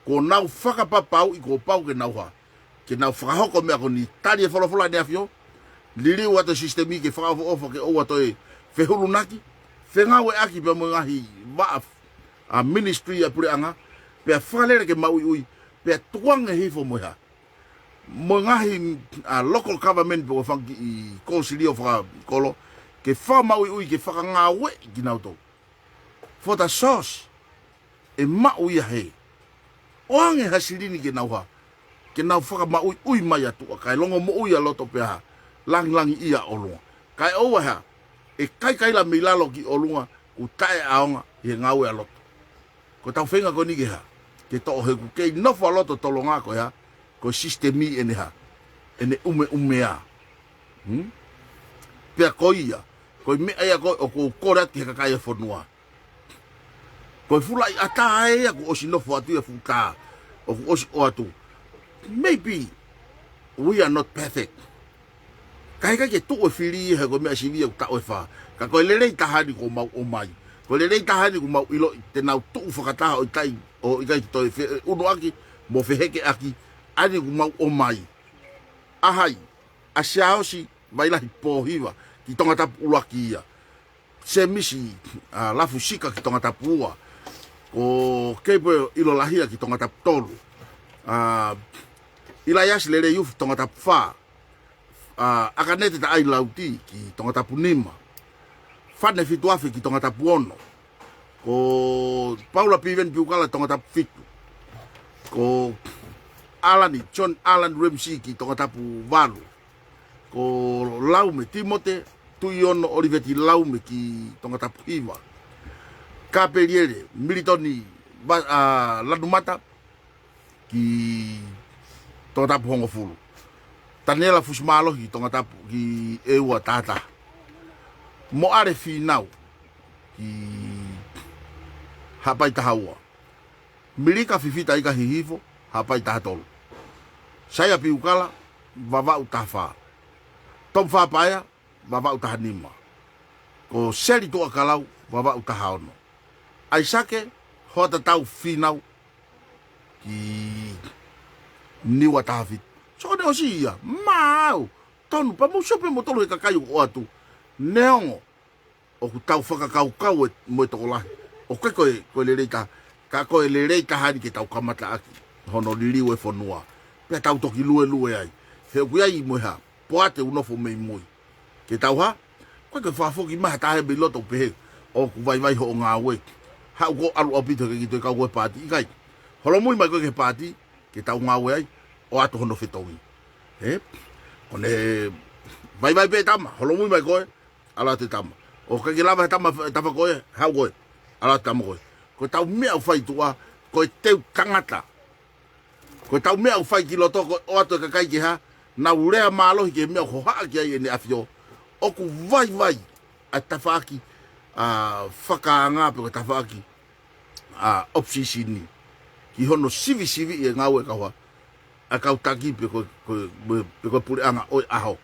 Kuo nau fakapapauʻi kuo pau ke nau hā? Ke nau fakahoko e meʻa ko eni, tali e folofola ʻa ʻEne ʻAfio, liliu atu e sisitemi ke fakaʻofoʻofa ke ʻoua toe fehulunaki, fengāueʻaki pea mo e ngaahi vaʻa ʻa e ministry ʻa e puleʻanga, pea fakalele ke maʻuiʻui, pea tukuange hifo mo e hā? Mo e ngaahi, ʻa, local government pe ko e fanga kiʻi kōsilio fakakolo, ke fakamaʻuiʻui, ke fakangāueʻi kinautolu. Pota sos, ʻe maʻu ia he. ʻOange ha silini ke nau hā. Ke nau fakamaʻuiʻui mai ʻa tuʻa kae longomoʻui ʻa loto pea hā. Langilangiʻia ʻolunga. Kae ʻoua hā. ʻE kaikaila mei lalo ki ʻolunga, ʻoku taʻeʻaonga, ʻi he ngāue ʻa loto. Ko ʻetau feinga ko eni ke hā. Ke toʻo he ʻoku kei nofo ʻa loto tolonga ko e hā. Ko e sisitemi ʻene hā. ʻEne ʻumeʻumea. Hmm? Pea ko ia. Ko e meʻa ia ko ē ʻoku ou kole atu ki he kakai ʻo e fonua. Ko e fulaʻi ʻatā ē ia kuo ʻosi nofo atu ia fuʻu tā. ʻOku ʻosi ʻoatu. Maybe we are not perfect. Ka heʻikai ke tuʻu e fili he ko e meʻa sivi ʻoku taʻu ʻe fā. Ka ko e lelei taha ni kuo mau ʻomai. Ko e lelei taha ni kuo mau ʻiloʻi te nau tuʻu fakataha ʻo ʻikai, ʻo ʻikai ke toe feʻunuʻaki, mo fehekeʻaki, ʻa eni kuo mau ʻomai. ʻA hai, ʻa Siaosi Vailahi Pōhiva, ki Tongatapu ʻuluaki ia. Semisi, ʻa, Lafusika ki Tongatapu ua. Ko Keipo ʻIlolahia ki Tongatapu tolu. ʻA, ʻIlaiasi Leleiufi Tongatapu fā. ʻA, ʻAkanete Taʻai Lauti ki Tongatapu nima. Fane Fituafe ki Tongatapu ono. Ko Paula Piveni Piukala Tongatapu fitu. Ko Alani, John Alan Ramsey ki Tongatapu valu. Ko Laume Timote, Tuʻiono ʻOliveti Laume ki Tongatapu hiva. Kapeliele, Militoni, Va-, ʻa, Lanumata, ki Tongatapu hongofulu. Taniela Fusimālohi ki Tongatapu ki ʻEua tahataha. Moʻale Fīnau ki Haʻapai taha ua. Milika Fifita Ika Hihifo, Haʻapai taha tolu. Saia Piukala, Vavaʻu taha fā. Tom Fapaea, Vavaʻu taha nima. Ko Seli Tuʻakalau, Vavaʻu taha ono. ʻAisake Hoatatau Fīnau ki Niua taha fitu. So ne ʻosi ia, mau, tonu, pea mou sio pē moutolu he kakai ʻoku ʻoatu. Neongo, ʻoku tau fakakaukau ē mo e tokolahi. ʻOku ʻikai ko e, ko e lelei taha, ka ko e lelei taha ni ke tau kamataʻaki. Hono liliu e fonua. Pea tau toki luelue ai. He ʻoku ʻi ai mo e hā. Poate ʻoku nofo mei mui. Ke tau hā. Ko e ke fakafoki mai ha taha mei loto pehē. ʻOku vaivai hoʻo ngāue. Haʻu ko ʻalu ʻaupito ke ki toe kau ko e paati. ʻIkai. Holomui mai ko e ke paati. Ke tau ngāue ai. ʻOatu hono fetongi. Ē? Ko ne vaivai pē tama. Holomui mai ko e. ʻAlu atu e tama. ʻOku ʻikai ke lava he tama, tama ko e, haʻu ko e. ʻAlu atu tama ko e. Ko ʻetau meʻa ʻoku fai tuʻa, ko e teu tangata. Ko ʻetau meʻa ʻoku fai ki loto, ko e ʻoatu e kakai ke hā, nau lea mālohi ki he meʻa ʻoku hohaʻa ki ai ʻEne ʻAfio. ʻOku vaivai, ʻa e tafaʻaki, ʻa, fakaanga pe ko e tafaʻaki, ʻa, opposition ni. Ki hono sivisiviʻi e ngāue ʻa e kau hā. ʻA e kau taki pe ko, ko, pe ko e puleʻanga ʻo e ʻaho.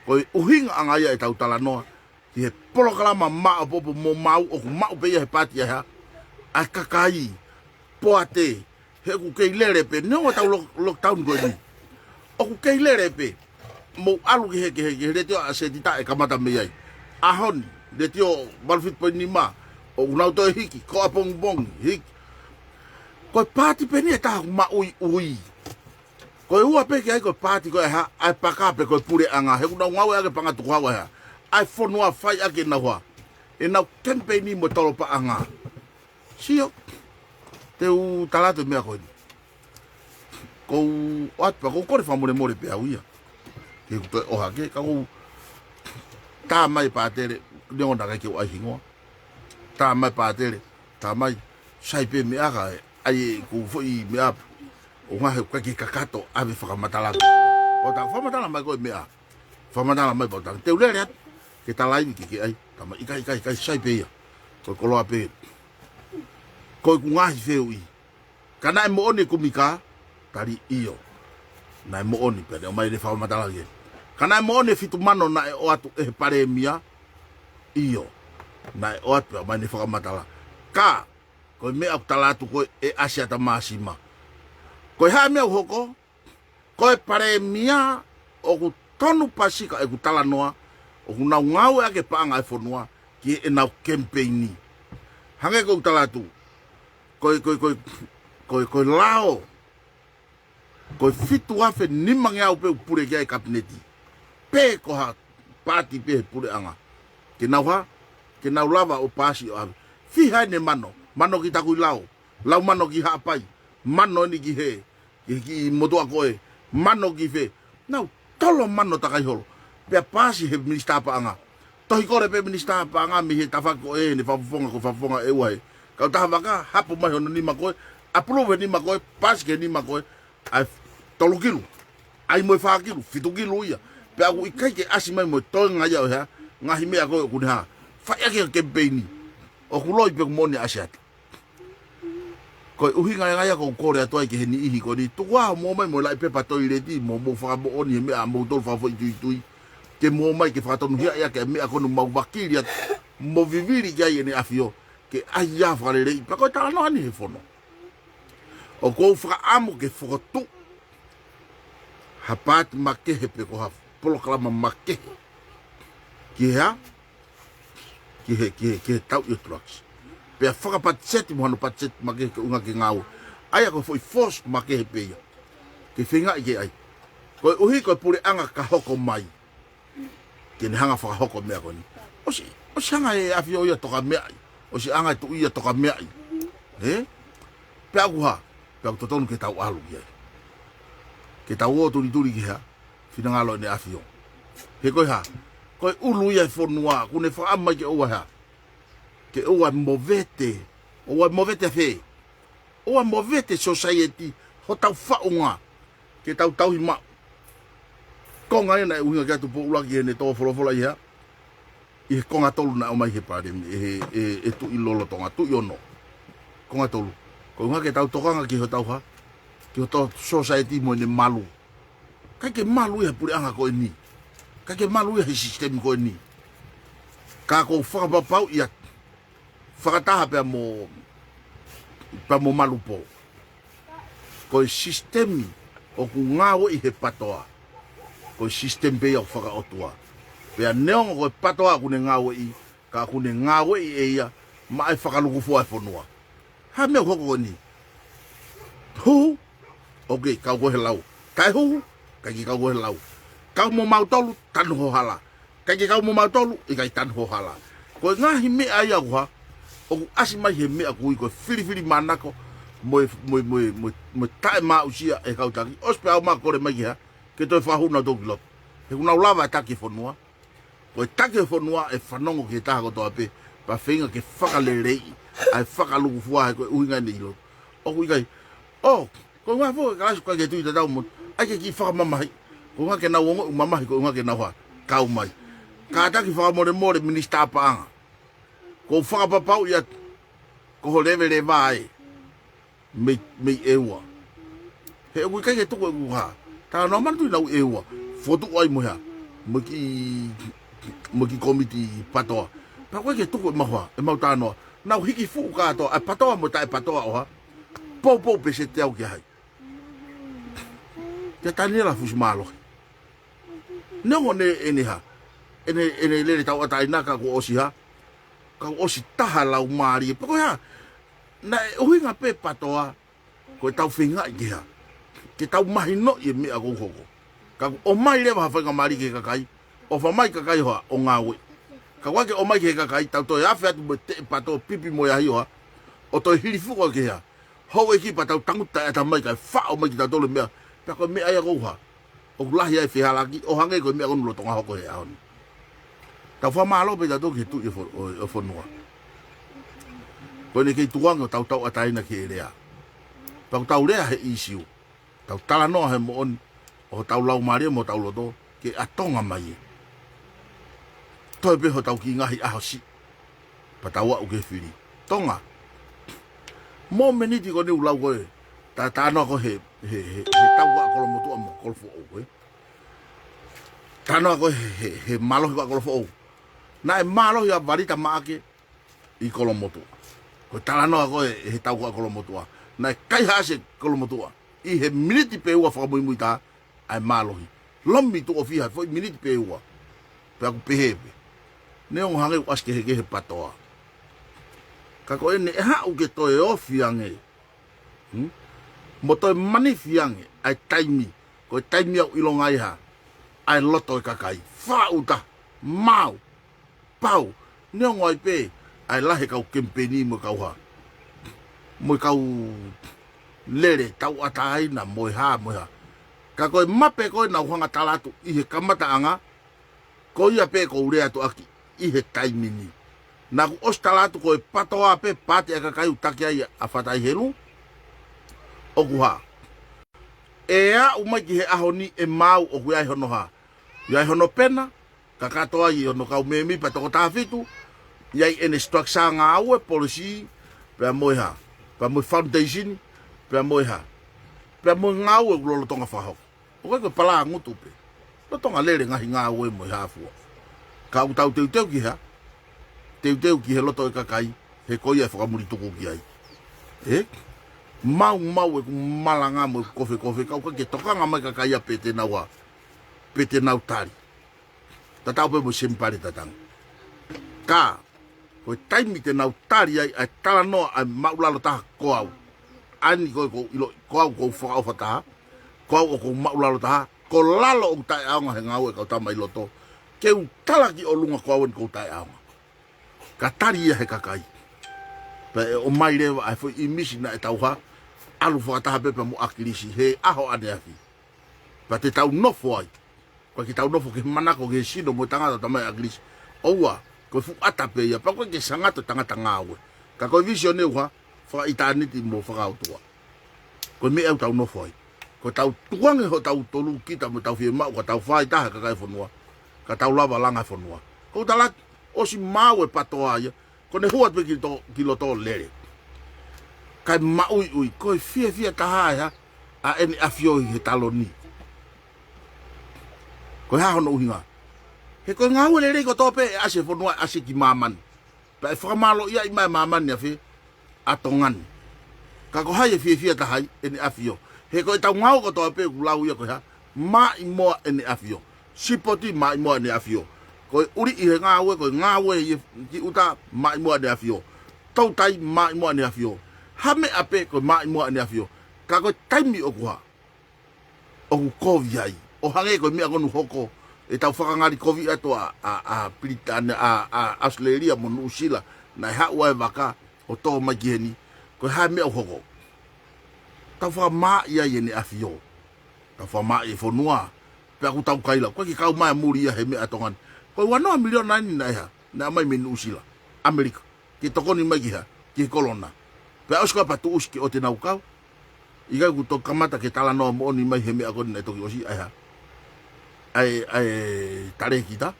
Ko e ʻuhingaʻanga ia ʻetau talanoa. Ki he polokalama maʻopoʻopo mo mau ʻoku maʻu pē ia he paati ʻa e hā. ʻA e kakai. Poate. He ʻoku kei lele pē. Neongo ʻetau lock-, lockdown ko eni. ʻOku kei lele pē. Mou ʻalu ki he, ki he, ki he letiō ʻa Setita ʻe kamata mei ai. ʻAho ni, letiō valu fitu poini nima, ʻoku nau toe hiki, ko ʻapongipongi, hiki. Ko e paati pē eni ʻe taha ʻoku maʻuiʻui. Ko e ua pē ke ʻai ko e paati ko e hā, ʻa e paka pe ko e puleʻanga, he ʻoku nau ngāueʻaki e paʻanga tukuhau ʻa e hā. ʻA e fonua fai ʻaki ʻenau hā. ʻEnau kemipeini mo e tolo paʻanga. Sio, te u tala atu e meʻa ko eni. Ko u ʻoatu pē, ko u kole fakamolemole pē au ia. Ke u toe ʻohake, ka ko u tā mai pātele, neongo naʻe ʻikai ke u ʻai hingoa. Tā mai pātele, tā mai, sai pē meʻa ka, ʻai e ko u foʻi meʻa, ʻo ngā he ʻikai ke kakato, ʻave fakamatala. ʻO tā fakamatala mai ko e meʻa. Fakamatala mai pau tā. Te u lele atu, ke tala ivi ke ke ʻai, tā mai, ʻikai, ʻikai, ʻikai, sai pē ia. Ko e koloa pē. Ko e ku ngaahi fehuʻi. Ka naʻe moʻoni e kumi kā, tali ʻio. Naʻe moʻoni pea ne ʻomai ne fakamatala ke. Ka naʻe moʻoni e fitu mano naʻe ʻoatu ʻe he palēmia, ʻio. Naʻe ʻoatu pea ʻomai ne fakamatala. Ka, ko e meʻa ʻoku tala atu ko e ʻasi ʻa Tamāsima. Ko e hā e meʻa ʻoku hoko, ko e palēmia ʻoku tonu pasika ʻeku talanoa, ʻoku nau ngāueʻaki e paʻanga e fonua, ki heʻenau kemipeini. Hangē ko u tala atu, ko e, ko e, ko e, ko e, ko e lao, ko e fitu afe nimangeau pē ʻoku pule ki ai e kapineti. Pe ko ha paati pē he puleʻanga. Ke nau hā, ke nau lava ʻo paasi ʻo ʻave. Fiha ʻene mano, mano ki Takuilau, lau mano ki Haʻapai, mano eni ki he, ki, ki motuʻa ko ē, mano ki fē. Nau tolo mano takai holo. Pea paasi he minisitā paʻanga. Tohi kole pē minisitā paʻanga mei he tafaʻaki ko ē, ʻene fakafofonga ko e fakafofonga ʻe ua he kautaha vaka, hapo mai hono nima ko ē, approve he nima ko ē, paasi ki he nima ko ē, ʻa e tolu kilu. ʻAi mo e fā kilu, fitu kilu ia. Pea ʻoku ʻikai ke ʻasi mai mo e toenga ia ʻo e hā, ngaahi meʻa ko ē ʻoku ne hā. Fai ʻaki e kemipeini. ʻOku loi pē ʻoku moʻoni ʻasi atu. Ko e ʻuhinga ia ʻoku ou kole atu ai ki he niʻihi ko eni, tuku ā hoʻomou ō mai mo e laʻi pepa toileti, mo hoʻomou fakamoʻoni he meʻa ʻamoutolu fakafoʻituitui. Ke mou ō mai ke fakatonuhiaʻi ʻaki e meʻa ko eni ʻoku mau vakili atu, mo vivili ki ai ʻEne ʻAfio, ke ʻai ā fakaleleiʻi, pea ko e talanoa eni he fono. ʻOku ou fakaʻamu ke fokotuʻu ha paati makehe pe ko ha polokalama makehe. Ki he hā? Ki he, ki he, ki he tauʻi ʻo e drugs. Pea fakapatiseti mo hano patiseti makehe ke ʻuhinga ke ngāue. ʻA ia ko e foʻi force makehe pē ia. Ke feingaʻi ke ʻai. Koeʻuhi ko e puleʻanga ka hoko mai. Ke ne hanga fakahoko e meʻa ko eni. ʻOsi, ʻosi hanga ʻe he ʻAfio ia toka meaʻi. ʻOsi hanga ʻe he Tuʻi ia toka meaʻi. Ē? Pea ʻoku hā? Pea ʻoku totonu ke tau ʻalu ki ai. Ke tau ō tulituli ki he hā? Finangalo ʻEne ʻAfio. He ko e hā? Ko e ʻulu ia e fonua, ʻoku ne fakaʻamu mai ke ʻoua hā? Ke ʻoua movete. ʻOua movete fē? ʻOua movete society, hotau faʻunga. Ke tau tauhi maʻu. Konga ena ʻe ʻuhinga ki ai ʻa Tupou ʻUluaki heʻene tō folofola ʻi hā? ʻI he konga tolu naʻe ʻomai he palemi, ʻe he, ʻe, ʻe Tuʻi lolotonga, Tuʻi ono. Konga tolu. Ko e ʻuhinga ke tau tokanga ki hotau hā? Ki hotau society mo ʻene malu. ʻIkai ke malu ia he puleʻanga ko eni. ʻIkai ke malu ia he sisitemi ko eni. Ka ʻoku ou fakapapauʻi atu. Fakataha pea mo, pea mo Malupō. Ko e sisitemi ʻoku ngāueʻi he PATOA. Ko e sisitemi pē ia ʻoku fakaʻotua. Pea neongo ko e PATOA ʻoku ne ngāueʻi, ka ʻoku ne ngāueʻi ʻe ia, maʻa e fakalukufua e fonua. Hā e meʻa ʻoku hoko ko eni? Huhu? ʻOku kei kau koe he lau. Kae huhu? ʻIkai ke kau koe he lau. Kau mo mautolu, tanu ho hala. ʻIkai ke kau mo mautolu, ʻikai tanu ho hala. Ko e ngaahi meʻa ia ʻoku hā, ʻoku ʻasi mai he meʻa ʻoku ui ko e filifilimānako, mo e, mo e, mo e, mo e, mo e taʻemaʻusia e kau taki. ʻOsi pē au ma kole mai ki hā, ke toe fakahū nautolu ki loto. He ʻoku nau lava e taki e fonua. Ko e taki e fonua ʻe fanongo ki he taha kotoa pē, pea feinga ke fakaleleiʻi ʻa e fakalukufua he ko e ʻuhinga ʻene ʻilo. ʻOku ʻikai, ʻo, ko e ʻuhinga foki e kalasi ʻoku ʻikai ke tui tatau mo, ʻai ke kiʻi fakamamahi, ko e ʻuhinga ke nau ongoʻi mamahi, ko e ʻuhinga ke nau hā, kau mai. Kātaki fakamolemole minisitā paʻanga. ʻOku ou fakapapauʻi atu, ko ho leveleva ē. Mei, mei ʻEua. He ʻoku ʻikai ke tuku ʻeku hā. Talanoa manatu ʻi he ʻEua. Fotu ai mo e hā. Mo e kiʻi, mo e kiʻi kōmiti PATOA. Pea ʻoku ʻikai ke tuku ʻemau hā, ʻemau talanoa. Nau hiki fuʻu kātoa, ʻa e PATOA mo e taʻe PATOA ʻo hā. Poupou pē seti au ki ai. Kia Taniela Fusimālohi. Neongo ʻene, ʻene hā. ʻEne, ʻene lele tauʻatāina ka kuo ʻosi hā. Ka kuo ʻosi taha laumālie. Pea ko e hā. Naʻe ʻuhinga pē PATOA. Ko e tau feingaʻi ke hā. Ke tau mahinoʻi e meʻa ʻoku hoko. Ka kuo ʻomai leva ha faingamālie ki he kakai. ʻOfa mai kakai ʻo hā, ʻo ngāue. Ka ʻoku ʻikai ke ʻomai ki he kakai, tau toe afe atu mo e teʻe PATOA pipi mo e ahi ʻo hā. ʻO toe hili fuʻu ki hā. Houʻeiki pea tau tangutu taʻe ʻatamai kae faʻo mai kitautolu e meʻa. Pea ko e meʻa ia ʻoku hā. ʻOku lahi ai e fehālaaki, ʻo hangē ko e meʻa ʻoku lolotonga hoko he ʻaho ni. Tau fakamālō pē tautolu ki he Tuʻi ʻo e fo-, ʻo, ʻo e fonua. Ko ʻene kei tukuange ʻo tau tauʻatāina ki he lea. Pea ʻoku tau lea he ʻīsiu. Tau talanoa he moʻoni, ʻo tau laumālie mo tau loto, ke ʻatonga mai ē. Toe pē hotau kiʻi ngaahi ʻaho siʻi. Pea tau aʻu ki he fili. Tonga. Mōmeniti ko eni ʻoku lau ko ē. Ta-, talanoa ko ē he, he, he, he tau ko ē ʻa Kolomotuʻa mo Kolofoʻou ko ē. Talanoa ko ē he, he, he mālohi ko ē ʻa Kolofoʻou. Naʻe mālohi ʻa Valita Maʻake ʻi Kolomotuʻa. Ko e talanoa ko ē he tau ko ē ʻa Kolomotuʻa. Naʻe kaihaʻasi ʻe Kolomotuʻa. ʻI he miniti pē ua fakamuimui taha, ʻa e mālohi. Lomi tuʻo fiha, foʻi miniti pē ua. Pea ʻoku pehē pē. Neongo hangē ʻoku ʻasi kehekehe PATOA. Ka ko ʻene haʻu ke toe ofi ange. Hmm? Mo toe manifi ange, ʻa e taimi. Ko e taimi ʻoku ʻilonga ai hā. ʻA e loto e kakai. Faʻuta. Mau. Pau, neongo ai pē, ʻa e lahi e kau kemipeini mo e kau hā, mo e kau lele tauʻatāina mo e hā, mo e hā. Ka ko e mape ko ē naʻa ku hanga ʻo tala atu ʻi he kamataʻanga, ko ia pē ʻoku ou lea atu ʻaki ʻi he taimi ni. Naʻa ku ʻosi tala atu ko e PATOA pē, Paati ʻa e Kakai, ʻoku taki ai ʻa Fatai Helu, ʻoku hā. ʻE aʻu mai ki he ʻaho ni ʻe maau ʻoku ʻi ai hono hā. ʻI ai hono pena, kakato ai hono kau mēmipa toko taha fitu, ʻi ai ʻene structure ngāue, policy, pea mo e hā, pea mo e foundation, pea mo e hā, pea mo e ngāue ʻoku lolotonga fakahoko. ʻOku ʻikai ko e palāngutu pē. Lolotonga lele ngaahi ngāue mo e hā fua. Ka ʻoku tau teuteu ki hā? Teuteu ki he loto ʻo e kakai, he ko ia ʻe fakamuli tuku ki ai. ʻE? Maumau ʻeku malanga mo ʻeku kofekofe, ka ʻoku ʻikai ke tokanga mai e kakai ia pe te nau hā, pe te nau tali. Tatau pē mo e Semipale Tatanga. Ka, ko e taimi te nau tali ai ʻa e talanoa ʻa e maʻulalo taha ko au. ʻA eni ko ē ʻoku ou ʻiloʻi, ko au ʻoku ou fakaʻofa taha, ko au ʻoku ou maʻulalo taha, ko lalo ʻoku taʻeʻaonga he ngāue ʻa e kau tama ʻi loto, ke u tala ki ʻolunga ko au eni ʻoku ou taʻeʻaonga. Ka tali ia he kakai. Pea ʻe ʻomai leva ʻa e foʻi ʻīmisi naʻe tau hā, ʻalu fakataha pē pea mo ʻAkilisi he ʻaho ʻaneafi. Pea te tau nofo ai. ʻOku ʻikai ke tau nofo ke manako ki he sino mo e tangata ʻo Tamai ʻAkilisi. ʻOua, ko e fuʻu ʻata pē ia, pea ʻoku ʻikai ke sangato e tangata ngāue. Ka ko e vīsone ʻoku hā, fakaʻitāniti mo fakaʻotua. Ko e meʻa ʻoku tau nofo ai. Ko ʻetau tukuange hotau tolu kita mo ʻetau fiemaʻu, ka tau fai taha e kakai e fonua. Ka tau lava langa e fonua. ʻOku ou tala atu, ʻosi maau e PATOA ia, ko ʻene hū atu pē ki to-, ki loto lele. Kae maʻuiʻui, ko e fiefia taha ʻe hā, ʻa ʻEne ʻAfio ʻi he taloni. Ko e hā hono ʻuhinga? He ko e ngāue lelei kotoa pē ʻe ʻasi he fonua ʻe ʻasi ki māmani. Pea ʻe fakamālōʻia mai ʻa māmani ʻa fē, ʻa Tonga ni. Ka ko hai ʻe fiefia taha ai? ʻEne ʻAfio. He ko ʻetau ngāue kotoa pē ʻoku lau ia ko e hā, Maʻimoa ʻEne ʻAfio. Sipoti, Maʻimoa ʻEne ʻAfio. Ko e ʻuliʻi he ngāue, ko e ngāue ʻi he, ki ʻuta, Maʻimoa ʻEne ʻAfio. Toutai, Maʻimoa ʻEne ʻAfio. Ha meʻa pē ko e Maʻimoa ʻEne ʻAfio. Ka ko e taimi ʻoku hā, ʻoku kovi ai. ʻO hangē ko e meʻa ko eni ʻoku hoko, ʻetau fakangalikovi atu ʻa, ʻa, ʻa Pilitānia, ʻa, ʻa ʻAositelēlia mo Nuʻusila, naʻe haʻu ai e vaka ʻo tō mai ki heni, ko e hā e meʻa ʻoku hoko? Tau fakamāʻi ai ʻEne ʻAfio. Tau fakamāʻi e fonua. Pea ʻoku tau kaila, ʻoku ʻikai ke kau mai ʻa muli ia he meʻa ʻa Tonga ni. Ko e ua noa miliona eni naʻe hā, naʻe ʻomai mei Nuʻusila, ʻAmelika, ke tokoni mai ki hā, ki he kolona. Pea ʻosi ko ia pea tuʻusi ke ʻoua te nau kau. ʻIkai ke u toki kamata ke talanoa moʻoni mai he meʻa ko eni naʻe toki ʻosi ʻa e hā, ʻa e, ʻa e talēkita.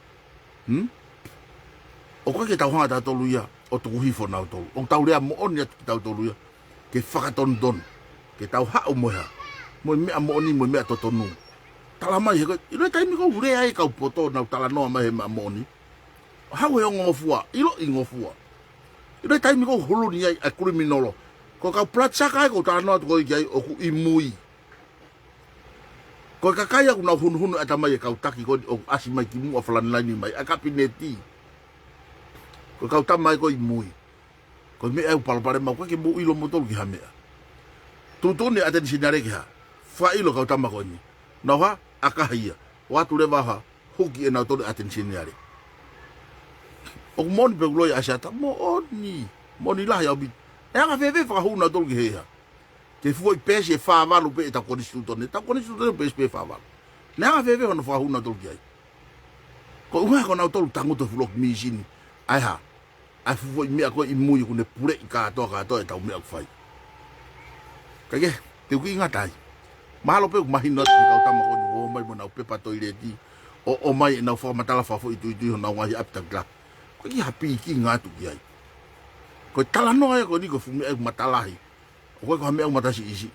Hmm? ʻOku ʻikai ke tau hanga ʻe tautolu ia ʻo tuku hifo nautolu. ʻOku tau lea moʻoni atu kitautolu ia ke fakatonutonu, ke tau haʻu mo e hā, mo e meʻa moʻoni mo e meʻa totonu. Tala mai he ko e, ʻilo e taimi ʻoku ou lea ai e kau poto ʻo nau talanoa mai he meʻa moʻoni. Haʻu he ongongofua, ʻiloʻi ngofua. ʻIlo e taimi ʻoku hulu ni ai ʻa e kuliminolo. Ko e kau plat saka ē ʻoku ou talanoa atu ko ē ki ai ʻoku ʻi mui. Ko e kakai ʻoku nau hunuhunu ʻatamai e kau taki ko eni ʻoku ʻasi mai ki muʻa, frontline mai, ʻa e kapineti. Ko e kau tama ē ʻoku ʻi mui. Ko e meʻa ʻoku ou palopalema, ʻoku ʻikai ke mou ʻilo moutolu ki ha meʻa. Tuʻutuʻuni ʻa e ʻAteni Seniale ke hā, fakaʻilo e kau tama ko eni. Nau hā, ʻakahi ia. ʻOatu leva hā, huki ʻe nautolu e ʻAteni Seniale. ʻOku moʻoni pē ʻoku loi ʻa e siata, moʻoni, moʻoni lahi ʻaupito. ʻE anga fēfē fakahū nautolu ki he hā, ke fua ʻi peesi ʻe fā valu pē ʻetau konisitūtone, ʻetau konisitūtone peesi pē ʻe fā valu. ʻE anga fēfē hono fakahū nautolu ki ai? Ko e ʻuhinga ko nautolu tangutu he fuʻu loki mīsini. ʻA e hā, ʻa e fuʻu foʻi meʻa ko ē ʻi mui ʻoku ne puleʻi kātoa kātoa ʻetau meʻa ʻoku fai. Kae kehe, te u kiʻi ngata ai. Mahalo pē ʻoku mahino atu ki he kau tama ko eni ʻoku ō mai mo ʻenau pepa toileti, ʻo ō mai ʻenau fakamatala fakafoʻituitui honau ngaahi ʻapi takitaha. ʻOku ʻikai ha pikinga atu ki ai. Ko e talanoa ia ko eni ko e fuʻu meʻa ʻoku matalahi. ʻOku ʻikai ko ha meʻa ʻoku matasiʻisiʻi.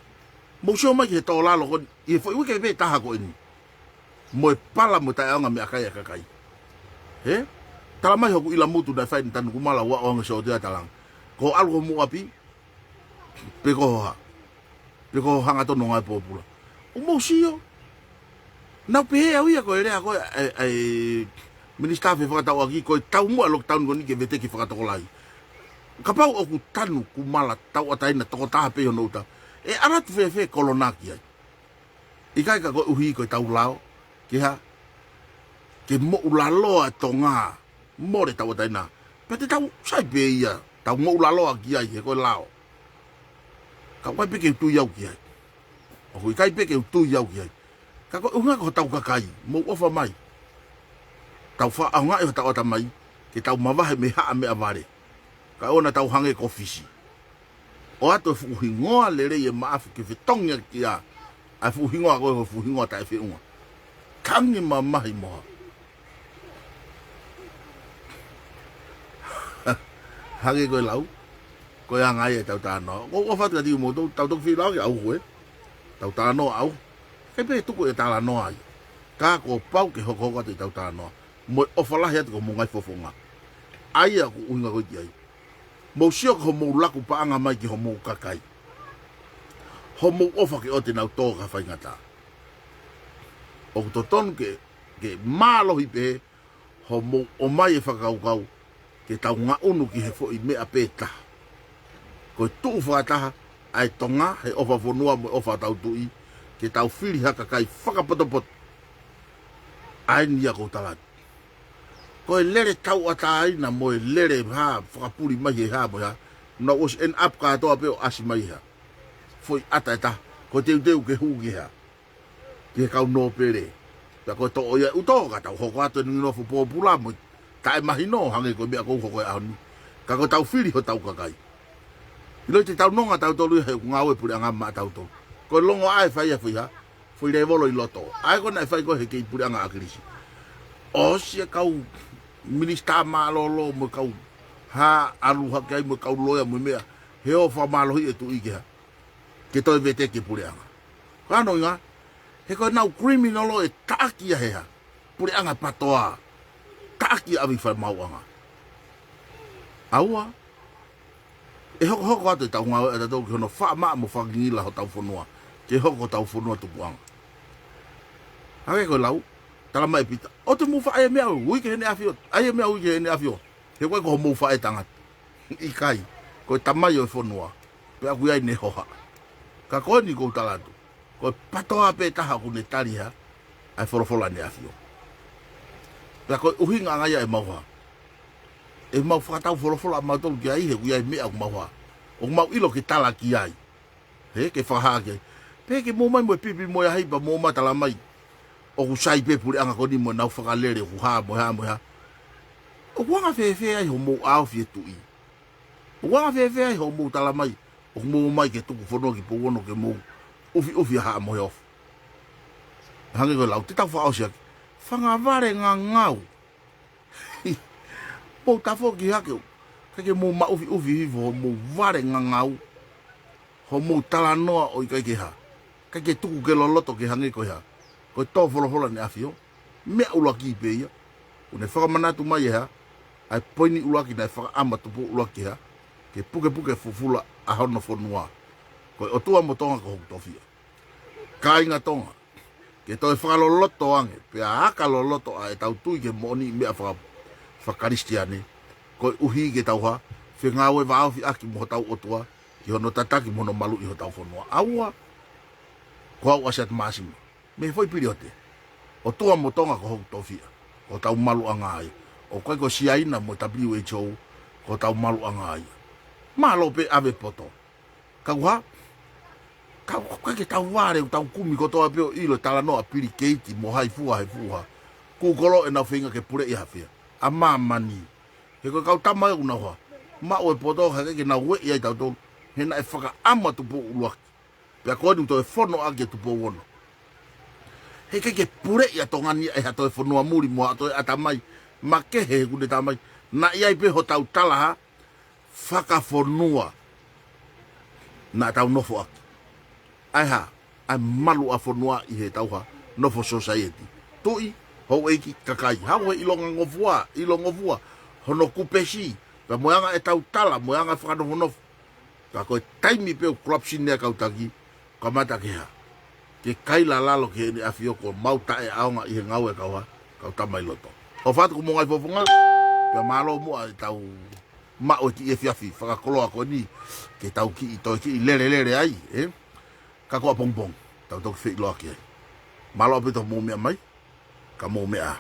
Mou sio mai ki he tō lalo ko eni, ʻi he foʻi uike pē ʻe taha ko eni. Mo e pala mo e taʻeʻaonga meʻakai ʻa e kakai. Hē? Tala mai hoku ʻilamutu naʻe fai ʻene tanu kumala, ua ʻoange sōtia talanga. Ko e ʻalu ho muʻa ʻapi, pe ko e hā, pe ko e hangatonu ngāue pōpula. ʻOku mou sio. Naʻa ku pehē au ia ko e lea ko ē ʻa e, ʻa e Minisitā Fefakatauʻaki, ko e taumuʻa e lockdown ko eni ke veteki fakatokolahi. Kapau ʻoku tanu kumala tauʻatāina tokotaha pē ʻi hono ʻuta, ʻe ʻalu atu fēfē e kolona ki ai? ʻIkai ka koeʻuhi ko ʻetau lao ke hā, ke moʻulaloa e Tonga, mole tauʻatāina. Pea te tau sai pē ia, tau moʻulaloa ki ai, he ko e lao. Ka ʻoku ʻikai pē ke u tui au ki ai. ʻOku ʻikai pē ke u tui au ki ai. Ka ko e ʻuhinga ko hotau kakai, mou ʻofa mai. Tau fakaʻaongaʻi hotau ʻatamai, ke tau mavahe mei he haʻa meʻavale. Kae ʻoua naʻa tau hangē ko Fisi. ʻOatu e fuʻu hingoa lelei ʻe Maʻafu ke fetongi ʻaki ia ʻa e fuʻu hingoa ko e fuʻu hingoa taʻefeʻunga. Tangi mamahi mo ha. Hangē ko e lau, ko e anga ia ʻetau talanoa. ʻOku ou ʻofa atu kiate kimoutolu, tau toki feʻiloaki ʻaʻau ko ē. Tau talanoa ʻaʻau. ʻIkai pē tuku e talanoa ia. Ka kuo pau ke hokohoko atu ʻetau talanoa. Mo e ʻofa lahi atu ki homou ngaahi fofonga. ʻA ia ʻoku ʻuhinga ko ē ki ai. Mou sio ki hoʻomou laku paʻanga mai ki homou kakai. Hoʻomou ʻofa ke ʻoua te nau tō ki ha faingataʻa. ʻOku totonu ke, ke mālohi pē hoʻomou ʻomai e fakakaukau ke tau ngaʻunu ki he foʻi meʻa pē taha. Ko e tuʻu fakataha ʻa e Tonga he ʻofa fonua mo e ʻofa ʻa hotau tuʻi, ke tau fili ha kakai fakapotopoto. ʻA eni ia ʻoku ou tala atu. Ko e lele tauʻatāina mo e lele hā fakapuli mai he hā mo e hā. Naʻa ʻosi end up kātoa pē ʻo ʻasi mai hā. Foʻi ʻata ʻe taha. Ko e teuteu ke hū ki hā. Ki he kau nōpele. Pea ko e toʻo ia ʻuto ka tau hoko atu e nofo pōpula mo e taʻemahino hangē ko e meʻa ʻoku hoko he ʻaho ni. Ka ko ʻetau fili hotau kakai. ʻIlo te tau nonga tautolu ia he ʻoku ngāue puleʻanga maʻatautolu. Ko e longoaʻa e fai ʻa e foʻi hā. Foʻi lēvolo ʻi loto. ʻA ia ko ē naʻe fai ko ē he kei puleʻanga ʻa Kilisi. ʻOsi e kau minisitā mālōlō mo e kau hā ʻalu hake ai mo e kau loea mo e meʻa. He ʻoku fakamālohiʻi e tuʻi ke hā. Ke toe vete ki he puleʻanga. Ko hono ʻuhinga, he ko ʻenau criminal ʻe taʻaki ia he hā. Puleʻanga PATOA. Taʻaki ia ʻave ki falemaʻuʻanga. ʻAua. ʻE hokohoko atu ʻetau ngāue ʻatautolu ki hono faʻa maʻa mo fakangingila hotau fonua. Ke hoko hotau fonua tupuʻanga. Hangē ko e lau, tala mai ʻe Pita. ʻOua te mou faʻa ʻai e meʻa ui ki heʻene ʻafio. ʻAi e meʻa ui ki heʻene ʻafio. He ko e ko homou faʻē tangata. ʻIkai, ko e tamai ʻo e fonua. Pea ʻoku ʻi ai ʻene hohaʻa. Ka ko eni ʻoku ou tala atu. Ko e PATOA pē taha ʻoku ne tali hā, ʻa e folofola ʻene ʻafio. Pea ko e ʻuhinga ʻanga ia ʻemau hā. ʻEmau fakatau folofola ʻamautolu ki ai he ʻoku ʻi ai e meʻa ʻoku mau hā. ʻOku mau ʻilo ke tala ki ai. He ke fakahā ki ai. Pea ke mou ō mai mo e pipi mo e ahi pea mou ō mai tala mai. ʻOku sai pē puleʻanga ko eni mo ʻenau fakalele ʻoku hā mo e hā mo e hā. ʻOku anga fēfē ai hoʻomou ʻaofi e tuʻi. ʻOku anga fēfē ai hoʻomou tala mai. ʻOku mou ō mai ke tuku fonua ki Pouono ke mou ʻufiʻufi ʻa Haʻa Moheofo. Hangē ko e lau te tau fakaʻosi ʻaki. Fanga vale ngangau. Mou tafoki hake ʻo. ʻIkai ke mou maʻufiʻufi hifo hoʻomou vale ngangau. Hoʻomou talanoa ʻo ʻikai ke hā. ʻIkai ke tuku ke loloto ke hangē ko e hā. Ko e tō folofola ʻene ʻafio. Meʻa ʻuluaki pē ia. ʻOku ne fakamanatu mai e hā. ʻA e poini ʻuluaki naʻe fakaʻama Tupou ʻUluaki ke hā. Ke pukepuke fufula ʻa hono fonua. Ko e ʻOtua mo Tonga ko hoku tofiʻa. Kāinga Tonga, ke toe fakaloloto ange, pea aka loloto ʻa ʻetau tui ki he moʻoniʻi meʻa faka-, fakakalisitiane, koeʻuhi ke tau hā, fengāue vāofi ʻaki mo hotau ʻOtua, ki hono tataki mo hono maluʻi hotau fonua. ʻAua, ko au ʻAsiata Māsima, mei he foʻi piliote, ʻOtua mo Tonga ko hoku tofiʻa, ko hotau maluʻanga ia, ʻoku ʻikai ko Siaina mo W H O, ko hotau maluʻanga ia. Mālō pē ʻave poto. Ka ʻoku hā, ka ʻoku ʻikai ke tau vale, ʻoku tau kumi kotoa pē ʻo ʻilo e talanoa Pili Keiti mo hai fua, hai fua. Kūkolo ʻenau feinga ke puleʻi ʻa Hafea. ʻA māmani. He ko e kau tama ʻoku nau hā. Maʻu e poto, he ʻikai ke nau ueʻi ai tautolu. He naʻe fakaʻama Tupou ʻUluaki. Pea ko eni toe fono ʻaki e Tupou Ono. He ʻikai ke puleʻi ʻa Tonga ni ʻe ha toe fonua muli mo ha toe ʻatamai. Makehe he kune tamai. Naʻe ʻi ai pē hotau tala hā. Fakafonua. Naʻa tau nofo ʻaki. ʻA e hā, ʻa e malu ʻa fonua ʻi he tau hā, nofo society. Tuʻi, houʻeiki, kakai. Hau he ʻilonga ngofua, ʻilonga ngofua. Hono kupesi, pea mo e anga ʻetau tala, mo e anga fakanofonofo. Ka ko e taimi pē ʻoku corruption ʻa e kau taki, kamata ke hā. Ke kaila lalo ki heʻene ʻafio ko mau taʻeʻaonga ʻi he ngāue ʻa e kau hā, kau tama ʻi loto. ʻOfa atu ki homou ngaahi fofonga, pea mālō muʻa ʻetau maʻu e kiʻi efiafi fakakoloa ko eni, ke tau kiʻi toe kiʻi lelelele ai, ē? Ka ko ʻapongipongi, tau toki feʻiloaki ai. Mālō ʻaupito hoʻomou meʻa mai, ka mou meʻa.